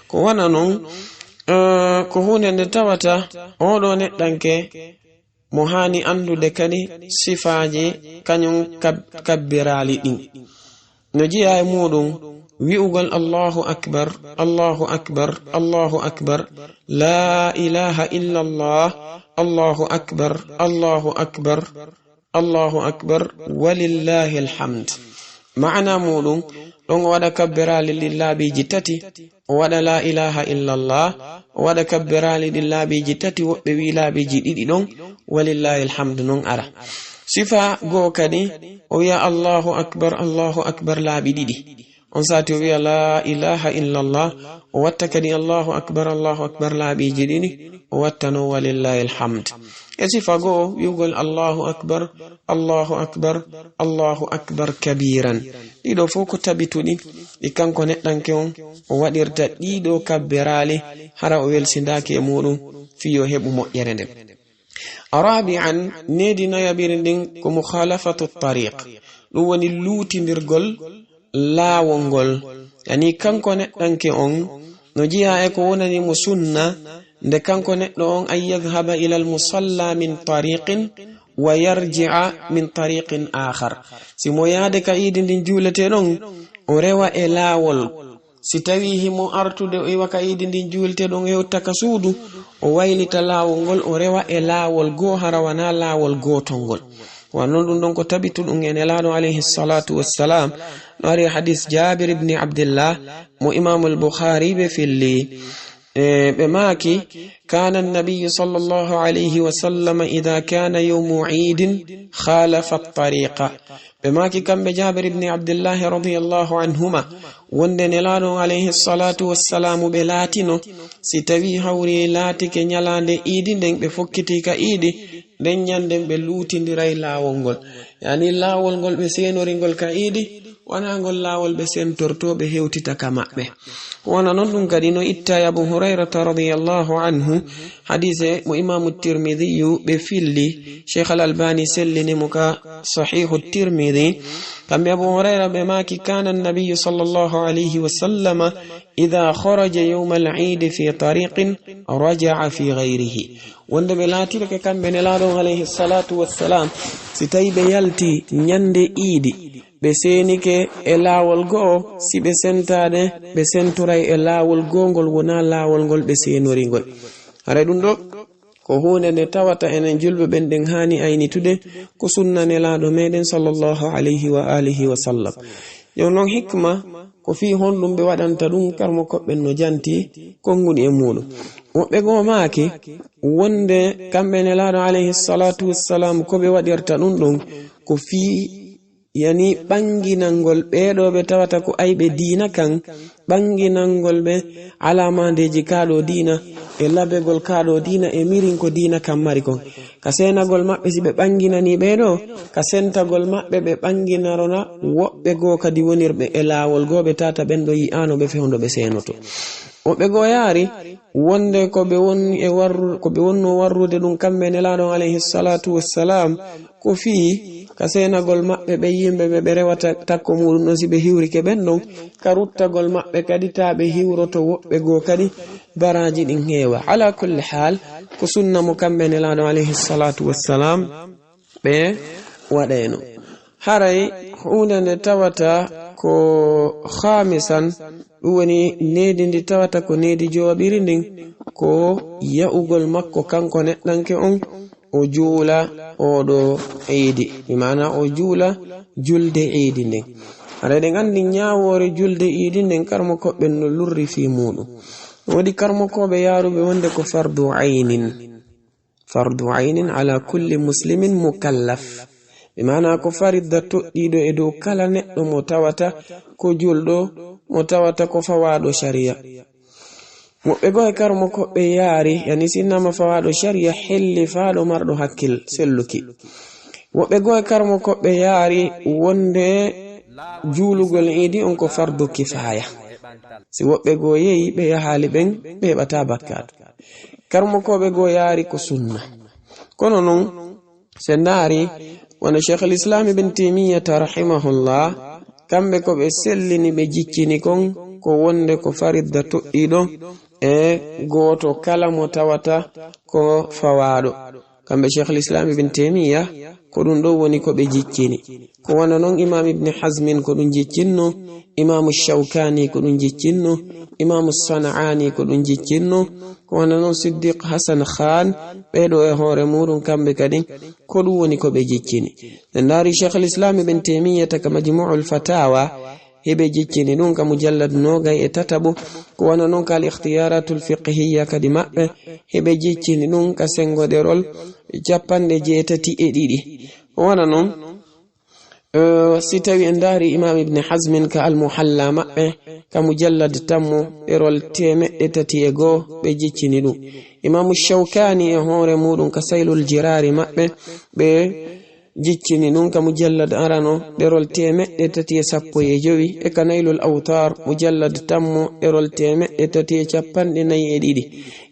Ko wano non, eh, ko huunde nde tawata oo ɗoo neɗɗanke mo haani anndude kadi sifaaji kañum kab-, kabbiraali ɗin. No jeyaa e muuɗum wi'ugol: "Allahu akbar, Allahu akbar, Allahu akbar, laa ilaaha illallah, Allahu akbar, Allahu akbar, Allahu akbar, walillahil hamd." Maana muuɗum, ɗon o waɗa kabbiraali ɗin laabiiji tati, o waɗa laa ilaaha illallah, o waɗa kabbiraali ɗin laabiiji tati, woɓɓe wi'i laabiiji ɗiɗi ɗon, walillahil hamd non ara. Sifa goo kadi, o wi'a: "Allahu akbar, Allahu akbar," laabi ɗiɗi. On sati o wi'a: "Laa ilaaha illallah," o watta kadi: "Allahu akbar, Allahu akbar," laabiiji ɗiɗi, o watta non: "Walillahil hamd." E sifa goo, wi'ugol: "Allahu akbar, Allahu akbar, Allahu akbar kabiran." Ɗiɗo fow ko tabituɗi, ɗi kanko neɗɗanke on o waɗirta ɗiɗo kabbiraali, hara o welsindaaki e muuɗum fii yo heɓu moƴƴere nden. Rabi'an, needi nayaɓiri ndin ko mukhalafatu tariq, ɗum woni luutindirgol laawol ngol. Yani kanko neɗɗanke on no jeyaa e ko wonani mo sunna, nde kanko neɗɗo on: "An yadhhaba ilal musalla min tariqin wa yarji'a min tariqin akhar." Si mo yaade ka iidi ndin juuletee ɗon, o rewa e laawol. Si tawii himo artude o iwa ka iidi ndin juuletee ɗon, o hewta ka suudu, o waylita laawol ngol, o rewa e laawol goo, hara wanaa laawol gootol ngol. Wa non ɗum ɗon ko tabituɗum e Nelaaɗo alayhi salatu wassalam. No ari hadis Jabir ibn Abdillah mo Imamul Bukhari ɓe filli. E, ɓe maaki: "Kana an-nabiyyu sallallahu alayhi wa sallam idha kana yawmu iidin khalafa at-tariqa." Ɓe maaki kamɓe Jabir ibn Abdillahi radiyallahu anhuma, wonde Nelaaɗo on alayhi salatu wassalamu ɓe laatino, si tawii hawri laatike ñalaande iidi nden, ɓe fokkitii ka iidi, nden ñanden ɓe luutindiray laawol ngol. Yani laawol ngol ɓe seenori ngol ka iidi, wanaa ngol laawol ɓe sentortoo ɓe hewtita ka maɓɓe. Wona non ɗum kadi no itta e Abu Hurayrata radiyallahu anhu, hadise mo Imaamu Tirmidhiyu ɓe filli, Sheikh Al-Albani sellini mo ka Sahihu Tirmidhi. Kamɓe Abu Hurayra ɓe maaki: "Kana an-nabiyyu sallallahu alayhi wa sallama idha kharaja yawma al-eid fi tariqin raja'a fi ghayrihi." Wonde ɓe laatirke kamɓe Nelaaɗo on alayhi salatu wassalam, si tawi ɓe yalti ñande iidi, ɓe seenike e laawol go'o, si ɓe sentaade, ɓe sentoray e laawol goongol, wonaa laawol ngol ɓe seenori ngol. Haray ɗum ɗo ko huunde nde tawata enen julɓe ɓen ɗen haani aynitude ko sunna Nelaaɗo meɗen sallallahu alayhi wa alihi wa sallam. Yo non hikma ko fii honɗum ɓe waɗanta ɗum, karmo koɓɓen no janti konguɗi e muuɗum. Woɓɓe goo maaki wonde kamɓe Nelaaɗo alayhi salatu wassalam ko ɓe waɗirta ɗum ɗon ko fii yani ɓanginangol ɓee ɗoo ɓe tawata ko ayɓe diina kan, ɓanginangol ɓe alaamandeeji kaa ɗoo diina, e labegol kaa ɗoo diina, e mirin ko diina kan mari kon. Ka seenagol maɓɓe, si ɓe ɓanginanii ɓee ɗoo, ka sentagol maɓɓe, ɓe ɓanginarona woɓɓe goo kadi wonirɓe e laawol goo, ɓe tata ɓen ɗoo yi'aano ɓe fewndo ɓe seenoto. Woɓɓe goo yaari wonde ko ɓe won e warru-, ko ɓe wonnoo warrude ɗum kamɓe Nelaaɗo on alayhi salatu wassalam, ko fii ka seenagol maɓɓe ɓe yimɓe ɓe ɓe rewata takko muuɗum ɗon, si ɓe hiwrike ɓen ɗon, ka ruttagol maɓɓe kadi taa ɓe hiwroto woɓɓe goo kadi baraaji ɗin heewa. Ala kulli haal, ko sunna mo kamɓe Nelaaɗo alayhi salatu wassalam ɓe waɗayno. Haray Huunde nde tawata ko khaamisan, ɗum woni needi ndi tawata ko needi jowaɓiri ndin, ko ya'ugol makko kanko neɗɗanke on, o juula oo ɗoo iidi, bi maana o juula julde iidi nden. Haray eɗen anndi ñaawoore julde iidi nden, karmo koɓɓe no lurri fii muuɗum. Woodi karmokooɓe yaaruɓe wonde ko fardu aynin. Fardu aynin ala kulli muslimin mukallaf. Bi maana ko faridda toɗɗiiɗo e dow kala neɗɗo mo tawata ko julɗo, mo tawata ko fawaaɗo shari'a. Woɓɓe goo e karmo koɓɓe yaari, yani sinnaama fawaaɗo shari'a hellifaaɗo marɗo hakkil selluki. Woɓɓe goo e karmo koɓɓe yaari wonde juulugol iidi on ko fardu kifaaya. Si woɓɓe goo yehi, ɓe yahaali ɓen, ɓe heɓataa bakkaatu. Karmo koɓe goo yaari ko sunna. Kono non, si en ndaari, wano Sheikhul Islam Ibn Taymiyyata rahimahullah, kamɓe ko ɓe sellini ɓe jiccini kon ko wonde ko faridda toɗɗiiɗo e gooto kala mo tawata ko fawaaɗo. Kamɓe Sheikhul Islam Ibn Taymiyya, ko ɗum ɗoo woni ko ɓe jiccini. Ko wano non Imam Ibn Hazmin ko ɗum jiccinno, Imaamu Shawkani ko ɗum jiccinno, Imaamu Sana'ani ko ɗum jiccinno, ko wano non Siddiq Hasan Khan, ɓee ɗoo e hoore muuɗum kamɓe kadi ko ɗum woni ko ɓe jiccini. En ndaari Sheikhul Islam Ibn Taymiyya ka Majmu'ul Fatawa, hiɓe jiccini ɗum ka mujallad noogay e tataɓo, ko wano non ka Al Ikhtiyaratul Fiqhiyya kadi maɓɓe, hiɓe jiccini ɗum ka sengoɗerol cappanɗe jeetati e ɗiɗi. Ko wano non, eh, si tawi en ndaari Imam Ibn Hazmin ka Al Muhalla maɓɓe, ka mujallad tammo, ɗerol teemeɗɗe tati e goo, ɓe jiccini ɗum. Imaamu Shawkani e hoore muuɗum ka Saylul Jiraari maɓɓe, ɓe jiccini ɗum ka mujallad arano, ɗerol teemeɗɗe tati e sappo e jowi, e ka Naylul Awtar, mujallad tammo, ɗerol teemeɗɗe tati e cappanɗe nayi e ɗiɗi.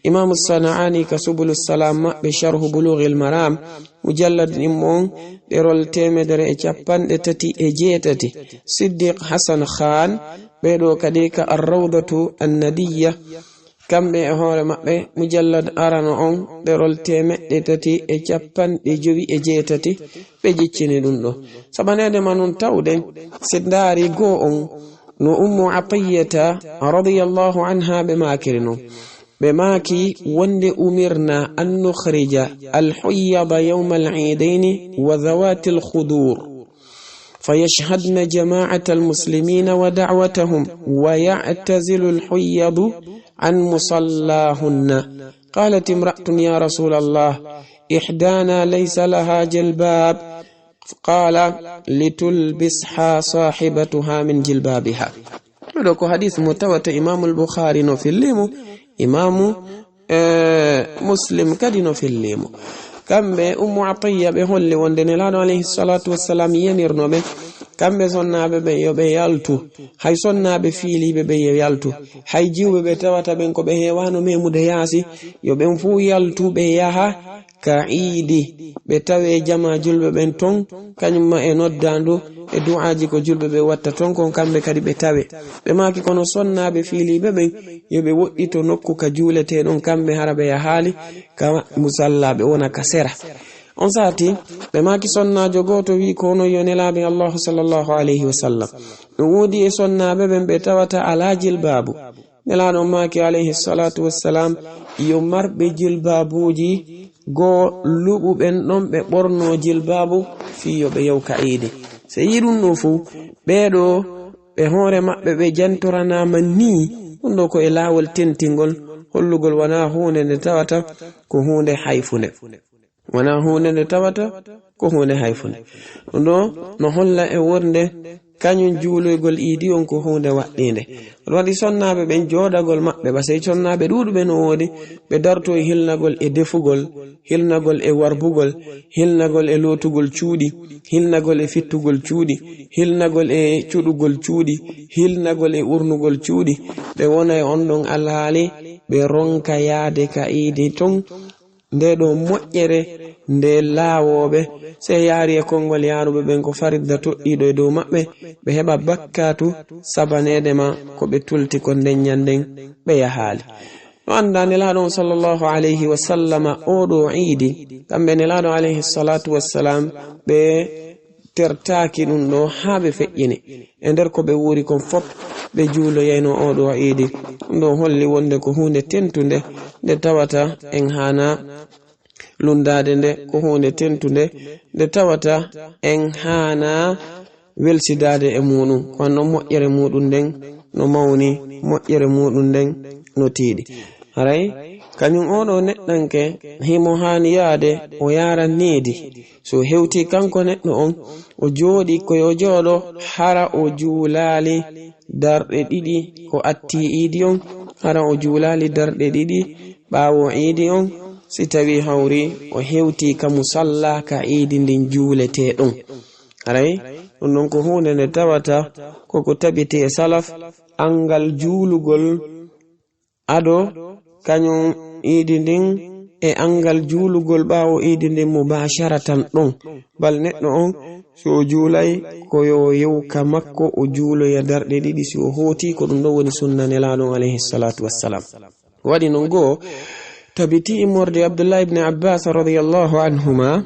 Imaamu Sana'ani ka Subulus Salam maɓɓe, Sharhu Bulughil Maram, mujallad ɗimmo on, ɗerol teemedere e cappanɗe tati e jeetati. Siddiq Hasan Khan, ɓee ɗoo kadi ka Ar-Rawdatu An-Nadiyya, kamɓe e hoore maɓɓe, mujallad arano on, ɗerol teemeɗɗe tati e cappanɗe jowi e jeetati, ɓe jiccini ɗum ɗoo. Sabaneede ma non tawde, si ndaari goo on, no Ummu Atiyyata radiyallahu anha ɓe maakiri non. Ɓe maaki wonde, أمرنا أن نخرج الحيض يوم العيدين وذوات الخدور. فيشهدن جماعة المسلمين ودعوتهم، ويعتزل الحيض عن مصلاهن. قالت امرأة: يا رسول الله، إحدانا ليس لها جلباب. قال: لتلبسها صاحبتها من جلبابها. Ɗoo ko hadis mo tawata Imaamul Bukhari no fillimo, Imaamu eh, Muslim kadi no fellii mo. Kamɓe Ummu Atiyya ɓe holli wonde Nelaaɗo alayhi salatu wassalam yamirno ɓe, kamɓe sonnaaɓe ɓen yo ɓe yaltu. Hay sonnaaɓe fiiliiɓe ɓen yo yaltu. Hay jiwɓe ɓe tawata ɓen ko ɓe heewaano meemude yaasi, yo ɓen fuu yaltu ɓe yaha ka iidi, ɓe tawee jamaa julɓe ɓen ton, kañum ma e noddaandu e du'aaji ko julɓe ɓen watta ton kon, kamɓe kadi ɓe tawee. Ɓe maaki, kono sonnaaɓe fiiliiɓe ɓen, yo ɓe woɗɗito nokku ka juuletee ɗon, kamɓe hara ɓe yahaali ka musalla, ɓe wona ka sera. On saa'i, ɓe maaki, sonnaajo gooto wi'i ko onon yo Nelaaɓe Allaahu sallallahu alayhi wa sallam. No woodi e sonnaaɓe ɓen ɓe tawata alaa jilbaabu. Nelaaɗo on maaki, alayhi salatu wassalam, yo marɓe jilbaabuuji goo luɓu ɓen ɗon ɓe ɓorno jilbaabu fii yo ɓe yaw ka iidi. Sey yi'i ɗum ɗoo fow, ɓee ɗoo ɓe hoore maɓɓe ɓe jantoranaama nii, ɗum ɗoo ko e laawol tentingol, hollugol wanaa huunde nde tawata ko huunde hayfunde. Wanaa huunde nde tawata ko huunde hayfunde. Ɗum ɗoo no holla e wonde kañum juuloygol iidi on ko huunde waɗɗiinde. Ɗum waɗi sonnaaɓe ɓen jooɗagol maɓɓe, ba sey sonnaaɓe ɗuuɗuɓe no woodi, ɓe dartoo e hilnagol e defugol, hilnagol e warbugol, hilnagol e lootugol cuuɗi, hilnagol e fittugol cuuɗi, hilnagol e cuɗugol cuuɗi, hilnagol e urnugol cuuɗi. Ɓe wona e on ɗon alhaali, ɓe ronka yaade ka iidi ton. Ndee ɗoo moƴƴere nde laawooɓe, si yaari e konngol yaaruɓe ɓen ko faridda toɗɗiiɗo e dow maɓɓe, ɓe heɓa bakkaatu sabaneede ma ko ɓe tulti kon nden ñannden ɓe yahaali. No anndaa Nelaaɗo on sallallahu alayhi wa sallama oo ɗoo iidi, kamɓe Nelaaɗo alayhi salatu wassalam, ɓe tertaaki ɗun ɗoo haa ɓe feƴƴini. E nder ko ɓe wuuri kon fof, ɓe juuloyayno oo ɗoo iidi. Ɗun ɗoo holli wonde ko huunde tentunde, nde tawata en haanaa lunndaade nde, ko huunde tentunde, nde tawata en haanaa welsidaade e muuɗun. Ko non moƴƴere muuɗun nden no mawni, moƴƴere muuɗun nden no tiiɗi. Haray, kañun oo ɗoo neɗɗanke, himo haani yaade o yaara needi. Si o hewtii kanko neɗɗo on, o jooɗii ko yo jooɗo, hara o juulaali darɗe ɗiɗi ko attii iidi on, hara o juulaali darɗe ɗiɗi ɓaawo iidi on, si tawii hawri o hewtii ka musalla ka iidi ndin juuletee ɗon. Haray, ɗun ɗon ko huunde nde tawata ko ko tabiti e salaf, anngal juulugol ado kañun iidi ndin e anngal juulugol ɓaawo iidi ndin mubaasharatan ɗon. Bal neɗɗo on, si o juulay, ko yo yew ka makko o juuloya darɗe ɗiɗi, si o hootii, ko ɗun ɗon woni sunna Nelaaɗo on alayhi salaatu wassalam. Waɗi non goo, tabiti immorde Abdullah ibn Abbas radiyallahu anhuma,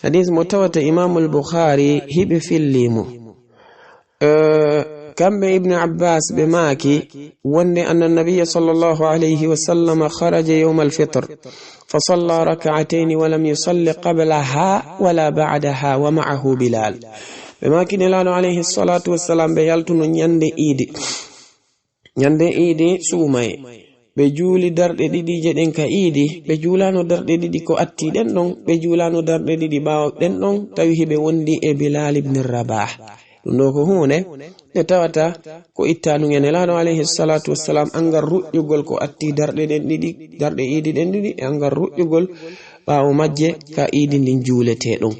hadis mo tawata Imaamul Bukhari hiɓe fillii mo. Eh, kamɓe Ibn Abbas ɓe maaki wonde أن النبي صلى الله عليه وسلم خرج يوم الفطر فصلى ركعتين ولم يصل قبلها ولا بعدها ومعه بلال. Ɓe maaki Nelaaɗo alayhi salaatu wassalam ɓe yaltuno ñande iidi. Ñande iidi suumaye, ɓe juuli darɗe ɗiɗiije ɗen ka iidi, ɓe juulaano darɗe ɗiɗi ko attii ɗen ɗon, ɓe juulaano darɗe ɗiɗi ɓaawo ɗen ɗon, tawi hiɓe wondi e Bilaal ibn Rabah. Ɗun ɗoo ko huunde nde tawata ko ittaanun e Nelaaɗo alayhi salaatu wassalam, anngal ruƴƴugol ko attii darɗe ɗen ɗiɗi, darɗe iidi ɗen ɗiɗi, e anngal ruƴƴugol ɓaawo majje ka iidi ndin juuletee ɗon.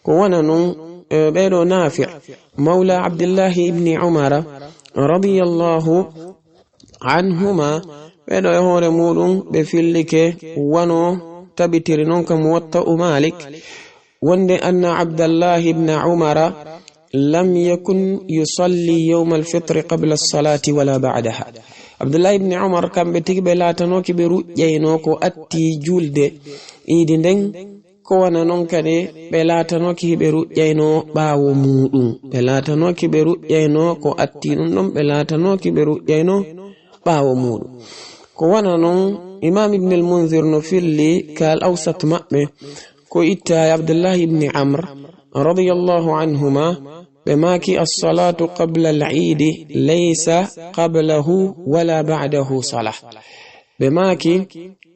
Ko wano non, eh, ɓee ɗoo Naafi' mawla Abdillahi ibni Umara radiyallahu anhuma, ɓee ɗoo e hoore muuɗun ɓe fillike wano tabitiri non ka Muwatta'u Malik, wonde أن عبد الله بن عمر لم يكن يصلي يوم الفطر قبل الصلاة ولا بعدها. Abdullahi ibni Umar, kamɓe tigi ɓe laatanooki ɓe ruƴƴaynoo ko attii julde iidi nden, ko wano non kadi ɓe laatanooki hiɓe ruƴƴaynoo ɓaawo muuɗun. Ɓe laatanooki ɓe ruƴƴaynoo ko attii ɗun ɗon, ɓe laatanooki ɓe ruƴƴaynoo ɓaawo muuɗun. Ko wano non, Imaam Ibnul Munzir no filli ka Al Awsat maɓɓe, ko itta e Abdullahi ibni Amr, radiyallahu anhuma, ɓe maaki, الصلاة قبل العيد ليس قبله ولا بعده صلاة. Ɓe maaki,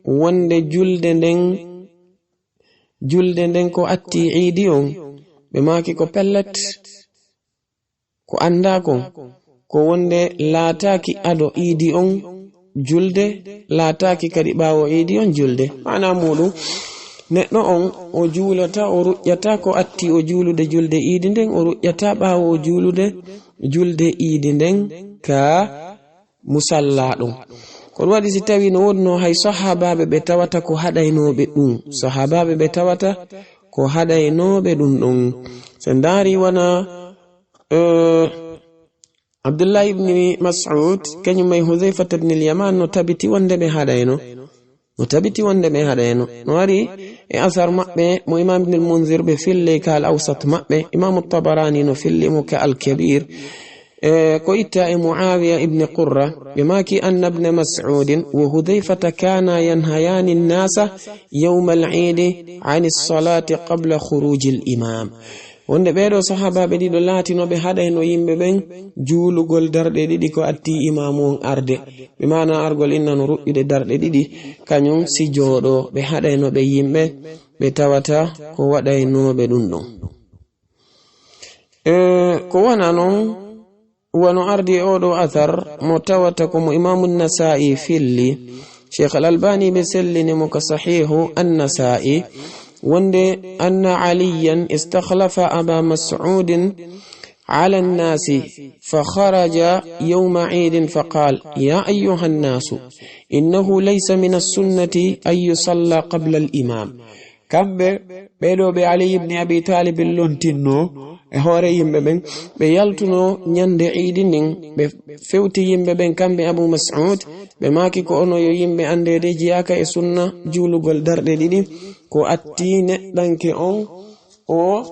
wonde julde nden, julde nden ko attii iidi on, ɓe maaki ko pellet, ko anndaa kon, ko wonde laataaki ado iidi on julde, laataaki kadi ɓaawo iidi on julde. Maanaa muuɗun, neɗɗo on, o juulata, o ruƴƴata ko attii o juulude julde iidi nden, o ruƴƴata ɓaawo o juulude julde iidi nden ka musalla ɗon. Ko ɗun waɗi si tawii no woodunoo hay sahaabaaɓe ɓe tawata ko haɗaynooɓe ɗun, sahaabaaɓe ɓe tawata ko haɗaynooɓe ɗun ɗon. Si en ndaarii wano, eh, Abdullahi ibni Mas'ud, kañun e Hudhayfata ibnil Yaman no tabiti wonde ɓe haɗayno. No tabiti wonde ɓe haɗayno. No ari e asar maɓɓe mo Imaam Ibnul Munzir ɓe filli ka Al Awsat maɓɓe, Imaamu Tabaraani no filli mo ka Al Kabir. E ko itta e Muawiya ibni Qurra, ɓe maaki, أن ابن مسعود وحذيفة كانا ينهيان الناس يوم العيد عن الصلاة قبل خروج الإمام. Wonde ɓee ɗoo sahaabaaɓe ɗiɗo laatino ɓe haɗayno yimɓe ɓen juulugol darɗe ɗiɗi ko attii imaamu on arde. Ɓe maanaa argol inna no ruƴƴude darɗe ɗiɗi, kañun si jooɗoo, ɓe haɗayno ɓe yimɓe ɓe tawata ko waɗaynooɓe ɗun ɗon. E, ko wano non, wano ardi e oo ɗoo athar, mo tawata ko mo Imaamu Nasaa'i filli, Sheikh Al-Albani ɓe sellini mo ka Sahihu An-Nasaa'i, wonde أن عليا استخلف أبا مسعود على الناس فخرج يوم عيد فقال: يا أيها الناس، إنه ليس من السنة أن يصلى قبل الإمام. Kamɓe ɓee ɗoo ɓe Ali ibn Abi Talib lontinnoo e hoore yimɓe ɓen, ɓe yaltuno ñande iidi ndin, ɓe fewti yimɓe ɓen, kamɓe Abu Mas'ud, ɓe maaki, ko onon yo yimɓe, anndeede jiyaaka e sunna juulugol darɗe ɗiɗi, ko attii neɗɗanke on o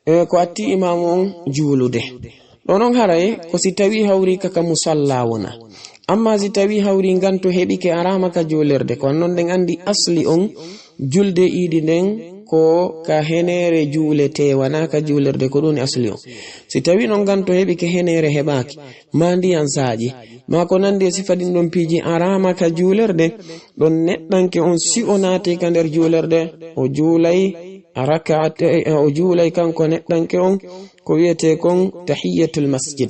E ko atti imaamu on juulude. Ɗon on haray ko si tawii hawrii ka ka musalla wona. Amma si tawii hawrii nganto heɓike araama ka juulirde, ko non ɗen anndi asli on julde iidi nden ko ka heneere juuletee, wanaa ka juulirde, ko ɗun asli on. Si tawii non nganto heɓike heneere heɓaaki, maa ndiyan saaƴi, maa ko nanndi e sifa ɗin ɗon piiji araama ka juulirde, ɗon neɗɗanke on si o naatii ka nder juulirde, o juulay rakaat, eh, o juulay kanko neɗɗanke on ko wi'etee kon tahiyyatul masjid.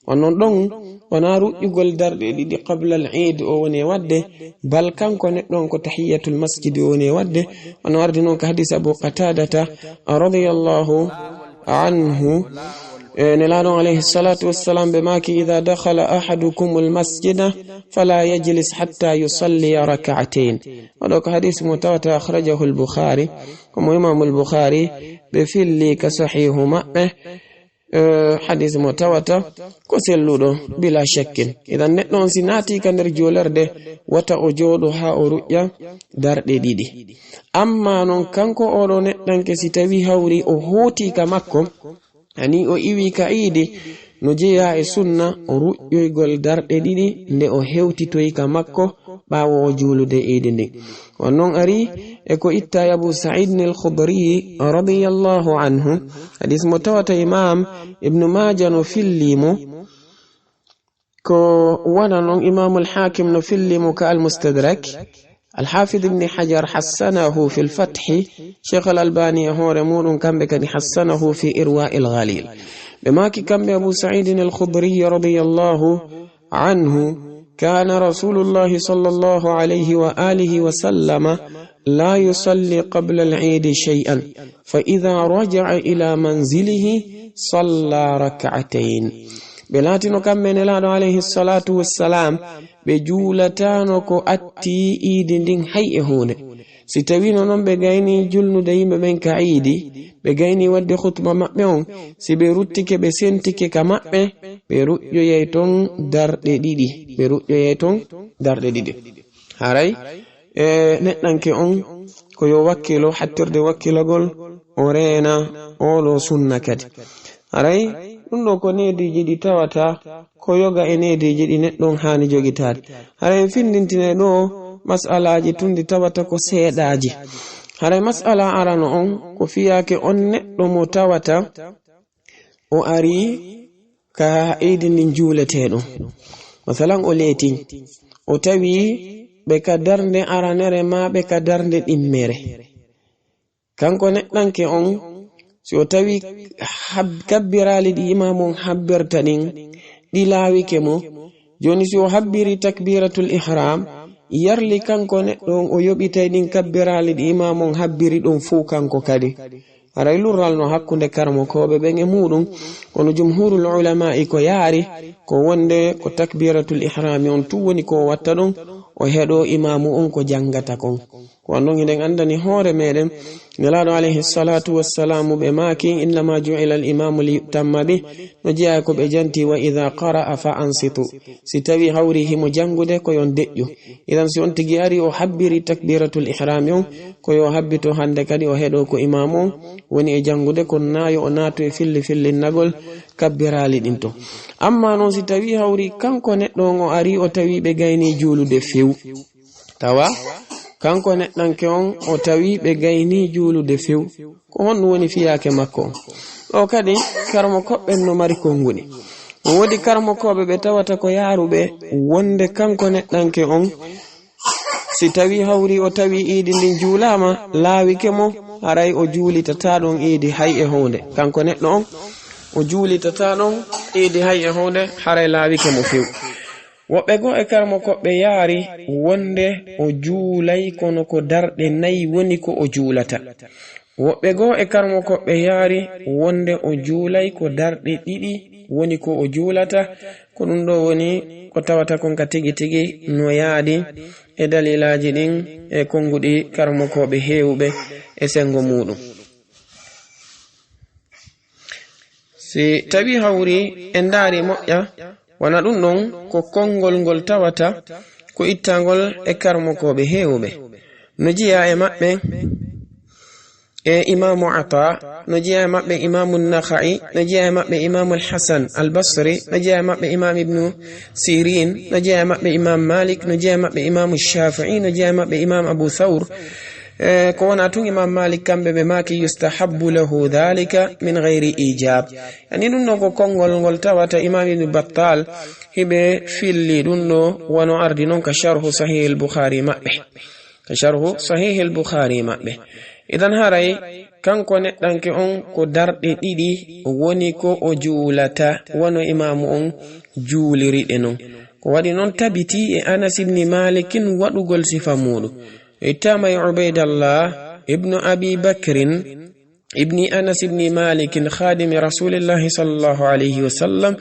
On non ɗon, wonaa ruƴƴugol darɗe ɗiɗi qabla al iid o woni e waɗde, bal kanko neɗɗo on ko tahiyyatul masjid o woni e waɗde. Ono ardi non ka hadis Abu Qatadata radiyallahu anhu. E, Nelaaɗo on alayhi salatu wassalam ɓe maaki, "Idha dakhala ahadukumul masjida fala yajlis hatta yusalliya rak'atayn." Oɗo ko hadis mo tawata akhrajahu al-Bukhari. Ko mo Imamul Bukhari ɓe filli ka sahihu maɓɓe. Eh, hadis mo tawata ko selluɗo, bila shakkin. Idan neɗɗo on si naatii ka nder juulirde, wata o jooɗo haa o ruƴƴa darɗe ɗiɗi. Amma non kanko oɗo neɗɗanke si tawii hawri o hootii ka makko, ani o iwii ka iidi, no jeyaa e sunna o ruƴƴoygol darɗe ɗiɗi nde o hewtitoyi ka makko ɓaawo o juulude iidi ndin. On non ari e ko itta e Abu Sa'id al-Khudri radiyallahu anhu, hadis mo tawata Imam Ibn Majah no filli mo, ko wana non Imam al-Hakim no filli mo ka al-Mustadrak, al-Hafiz Ibn Hajar hassanahu fil Fath, Sheikh al-Albani e hoore muɗum kamɓe kadi hassanahu fi Irwa al-Ghalil. Ɓe maaki kamɓe Abu Sa'id al-Khudri radiyallahu عنه، كان رسول الله صلى الله عليه وآله وسلم لا يصلي قبل العيد شيئا، فإذا رجع إلى منزله صلى ركعتين. Ɓe laatino kamɓe Nelaaɗo alayhi salatu wassalam, ɓe juulataano ko atti iidi ndin hay e huunde. Si tawii no non ɓe gaynii julnude yimɓe ɓen ka iidi, ɓe gaynii waɗde khutba maɓɓe on, si ɓe ruttike ɓe sentike ka maɓɓe, ɓe ruƴƴoyay ton darɗe ɗiɗi. Ɓe ruƴƴoyay ton darɗe ɗiɗi. Haray, e, neɗɗanke on ko yo wakkilo, hattirde wakkilagol, o reena oɗo sunna kadi. Haray, ɗum ɗo ko neediiji ɗi tawata ko yoga e neediiji ɗi neɗɗo on haani jogitaade. Haray en findintinay ɗo mas'alaaji tun ɗi tawata ko seeɗaaji. Haray mas'ala arano on ko fiyaake on neɗɗo mo tawata o arii ka iidi ndin juuletee ɗum. Masalan, o leetii, o tawii ɓe ka darnde aranere maa ɓe ka darnde ɗimmere. Kanko neɗɗanke on, si o tawi hab-, kabbiraali ɗi imaamu on habbirta ɗin, ɗi laawike mo, jooni si o habbiri takbiratul ihram, yarli kanko neɗɗo on o yoɓitay ɗin kabbiraali ɗi imaamu on habbiri ɗon fow kanko kadi. Haray lurral no hakkunde karamokooɓe ɓen e muɗum, kono jumhurul ulama'i ko yaari, ko wonde ko takbiratul ihrami on tun woni ko o watta ɗon, o heɗo imaamu on ko jangata kon. Ko non hiɗen andani hoore meɗen, Nelaaɗo alayhi salatu wassalamu ɓe maaki, "Innama ju'ila al imamu li yu'tamma bih", no jeyaa ko ɓe janti, "Wa idha qara'a fa ansitu." Si tawi hawri himo jangude, ko yon deƴƴu. Idan si on tigi ari o habbiri takbiratul ihrami on, ko yo habbito hande kadi o heɗo ko imaamu on woni e jangude, kono na yo o naatu e filli fillinnagol kabbiraali ɗin ton. Amma non si tawi hawri kanko neɗɗo on o ari o tawi ɓe gayni juulude few, tawa kanko neɗɗanke on o tawi ɓe gayni juulude few, ko honɗum woni fiyaake makko on? Ɗo kadi, karamokooɓe ɓen no mari konguɗi. No woodi karamokooɓe ɓe tawata ko yaaruɓe wonde kanko neɗɗanke on, si tawi hawri o tawi iidi ndin juulaama, laawike mo, haray o juulitataa ɗon iidi hay e huunde. Kanko neɗɗo on, o juulitataa ɗon iidi hay e huunde, haray laawike mo few. Woɓɓe goo e karamokooɓe yaari wonde o juulay, kono ko darɗe nay woni ko o juulata. Woɓɓe goo e karamokooɓe yaari wonde o juulay ko darɗe ɗiɗi woni ko o juulata. Ko ɗum ɗoo woni ko tawata kon ka tigi tigi no yaadi e dalilaaji ɗin e konnguɗi karamokooɓe heewuɓe e senngo muuɗum. Si tawi hawri en ndaari moƴƴa, wona ɗum ɗon ko konngol ngol tawata ko ittangol e karamokooɓe heewuɓe. No jeyaa e maɓɓe, E Imaamu Ata, no jeyaa e maɓɓe Imaamu Nakha'i, no jeyaa e maɓɓe Imaamu Al-Hasan Al-Basri, no jeyaa e maɓɓe Imaam Ibnu Sirin, no jeyaa e maɓɓe Imaam Malik, no jeyaa e maɓɓe Imaamu Shafi'i, no jeyaa e maɓɓe Imaam Abu Thawr. E, ko wonaa tun Imaam Malik, kamɓe ɓe maaki, "Yustahabbu lahu dhalika min ghayri ijab." Yani ɗun ɗon ko konngol ngol tawata Imaam Ibnu Battal hiɓe filli ɗun ɗo wano ardi non ka Sharhu Sahih Al-Bukhari maɓɓe. Ka Sharhu Sahih Al-Bukhari maɓɓe. Idan haray kanko neɗɗanke on ko darɗe ɗiɗi woni ko o juulata wano imaamu on juuliri ɗe non. Ko waɗi non tabiti e Anas ibni Malikin waɗugol sifa muuɗum. Ittama e Ubaydallah ibnu Abi Bakrin ibni Anas ibni Malikin khadimi Rasulillahi sallallahu alayhi wa sallam,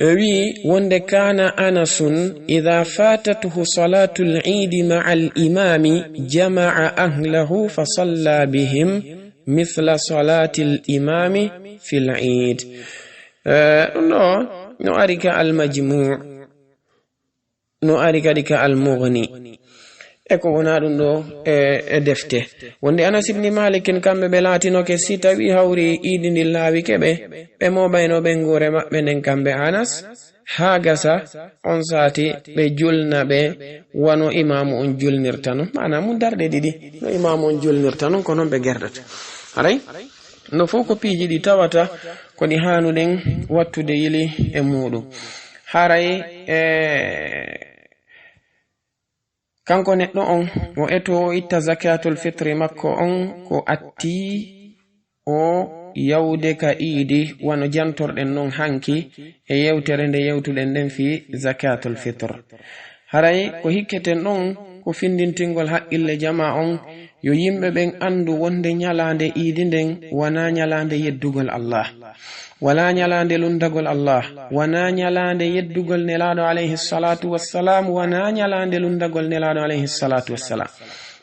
o wi'i wonde, "Kana Anasun idha fatatuhu salatul Eid ma'al imami jama'a ahlahu fa salla bihim mithla salatil imami fil Eid." Eh, ɗun ɗo no ari ka Al-Majmu', no ari kadi ka Al-Mughni. E ko wonaa ɗun ɗo e, e defte. Wonde Anas ibni Malikin kamɓe ɓe laatinoke si tawi hawri iidi ndin laawike ɓe, ɓe mooɓayno ɓeynguure maɓɓe nden kamɓe Anas, haa gasa on sati ɓe julna ɓe wano imaamu on julnirta non. Maanaa mun darɗe ɗiɗi, no imaamu on julnirta non, ko non ɓe gerdata. Haray, no fow ko piiji ɗi tawata ko ɗi haanuɗen wattude yili e muuɗum. Haray, e, kanko neɗɗo on, o etoo o itta zakatul fitri makko on ko atti o yawde ka iidi, wano jantorɗen non hanki e yewtere nde yewtuɗen nden fii zakatul fitr. Haray ko hikketen ɗon ko findintingol haqqille jamaa on, yo yimɓe ɓen anndu wonde ñalaande iidi nden wanaa ñalaande yeddugol Allah. Wanaa ñalaande lunndagol Allah, wanaa ñalaande yeddugol Nelaaɗo alayhi salaatu wassalaam, wanaa ñalaande lunndagol Nelaaɗo alayhi salaatu wassalaam.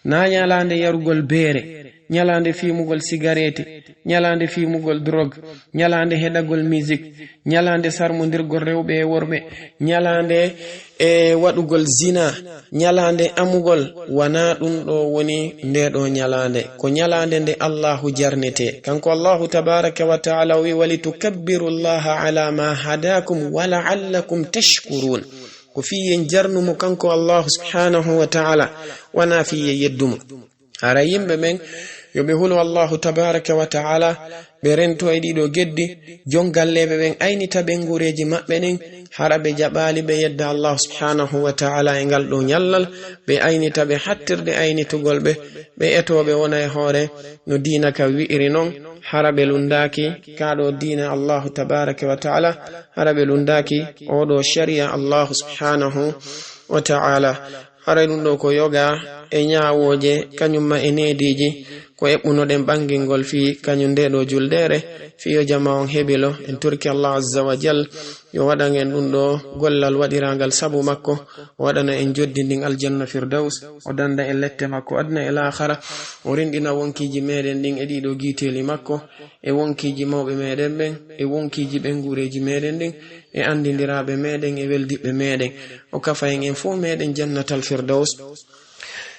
Naa ñalaande yarugol beere, ñalaande fiimugol sigareeti, ñalaande fiimugol drogue, ñalaande heɗagol musique, ñalaande sarmondirgol rewɓe e worɓe, ñalaande e waɗugol zina, ñalaande amugol, wanaa ɗun ɗo woni ndee ɗoo ñalaande. Ko ñalaande nde Allahu jarnetee. Kanko Allahu tabaaraka wa ta'ala o wi'i, "Walitukabbiru Allaha ala ma hadakum wa la'allakum tashkurun." Ko fii yen jarnu mo kanko Allahu subhanahu wa ta'ala, wanaa fii yen yeddu mo. Hara yimɓe ɓen yo ɓe hulu Allahu tabaaraka wa ta'ala, ɓe rento e ɗiɗo geddi, jon galleeɓe ɓen aynita ɓeynguureeji maɓɓe ɗin, hara ɓe jaɓaali ɓe yedda Allahu subhanahu wa ta'ala e ngal ɗoo ñallal, ɓe aynita ɓe hattirde aynitugol ɓe, ɓe etoo ɓe wona e hoore no diina ka wi'iri non, hara ɓe lunndaaki kaa ɗoo diina Allahu tabaaraka wa ta'ala, hara ɓe lunndaaki oo ɗoo shari'a Allahu subhanahu wa ta'ala. Haray ɗun ɗoo ko yoga e ñaawooje, kañun ma e neediiji, ko eɓɓunoɗen ɓangingol fii kañun ndee ɗoo juldeere, fii yo jama on heɓilo. En torike Allah azza wa jal, yo waɗan en ɗun ɗoo gollal waɗiraangal sabu makko, o waɗana en joddi ndin aljanna Firdaws, o dannda en lette makko aduna e laakhara, o rinɗina wonkiiji meɗen ɗin e ɗii ɗoo giiteeli makko, e wonkiiji mawɓe meɗen ɓen, e wonkiiji ɓeynguureeji meɗen ɗin, e anndindiraaɓe meɗen, e weldiɓɓe meɗen. O kafa en en fow meɗen jannatal Firdaws.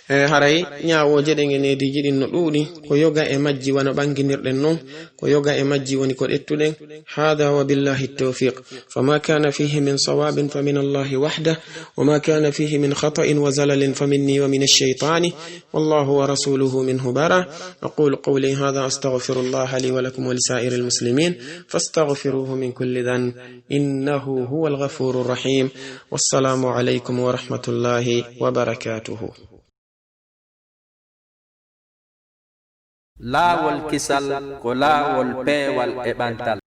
E, haray ñaawooje ɗen e neediiji ɗin no ɗuuɗi, ko yoga e majji wano ɓannginirɗen non, ko yoga e majji woni ko ƴettuɗen. هذا وبالله التوفيق، فما كان فيه من صواب فمن الله وحده، وما كان فيه من خطأ وزلل فمني ومن الشيطان، والله ورسوله منه براء. أقول قولي هذا، أستغفر الله لي ولكم ولسائر المسلمين، فاستغفروه من كل ذنب، إنه هو الغفور الرحيم. والسلام عليكم ورحمة الله وبركاته. Laawol kisal ko laawol peewal e ɓantal.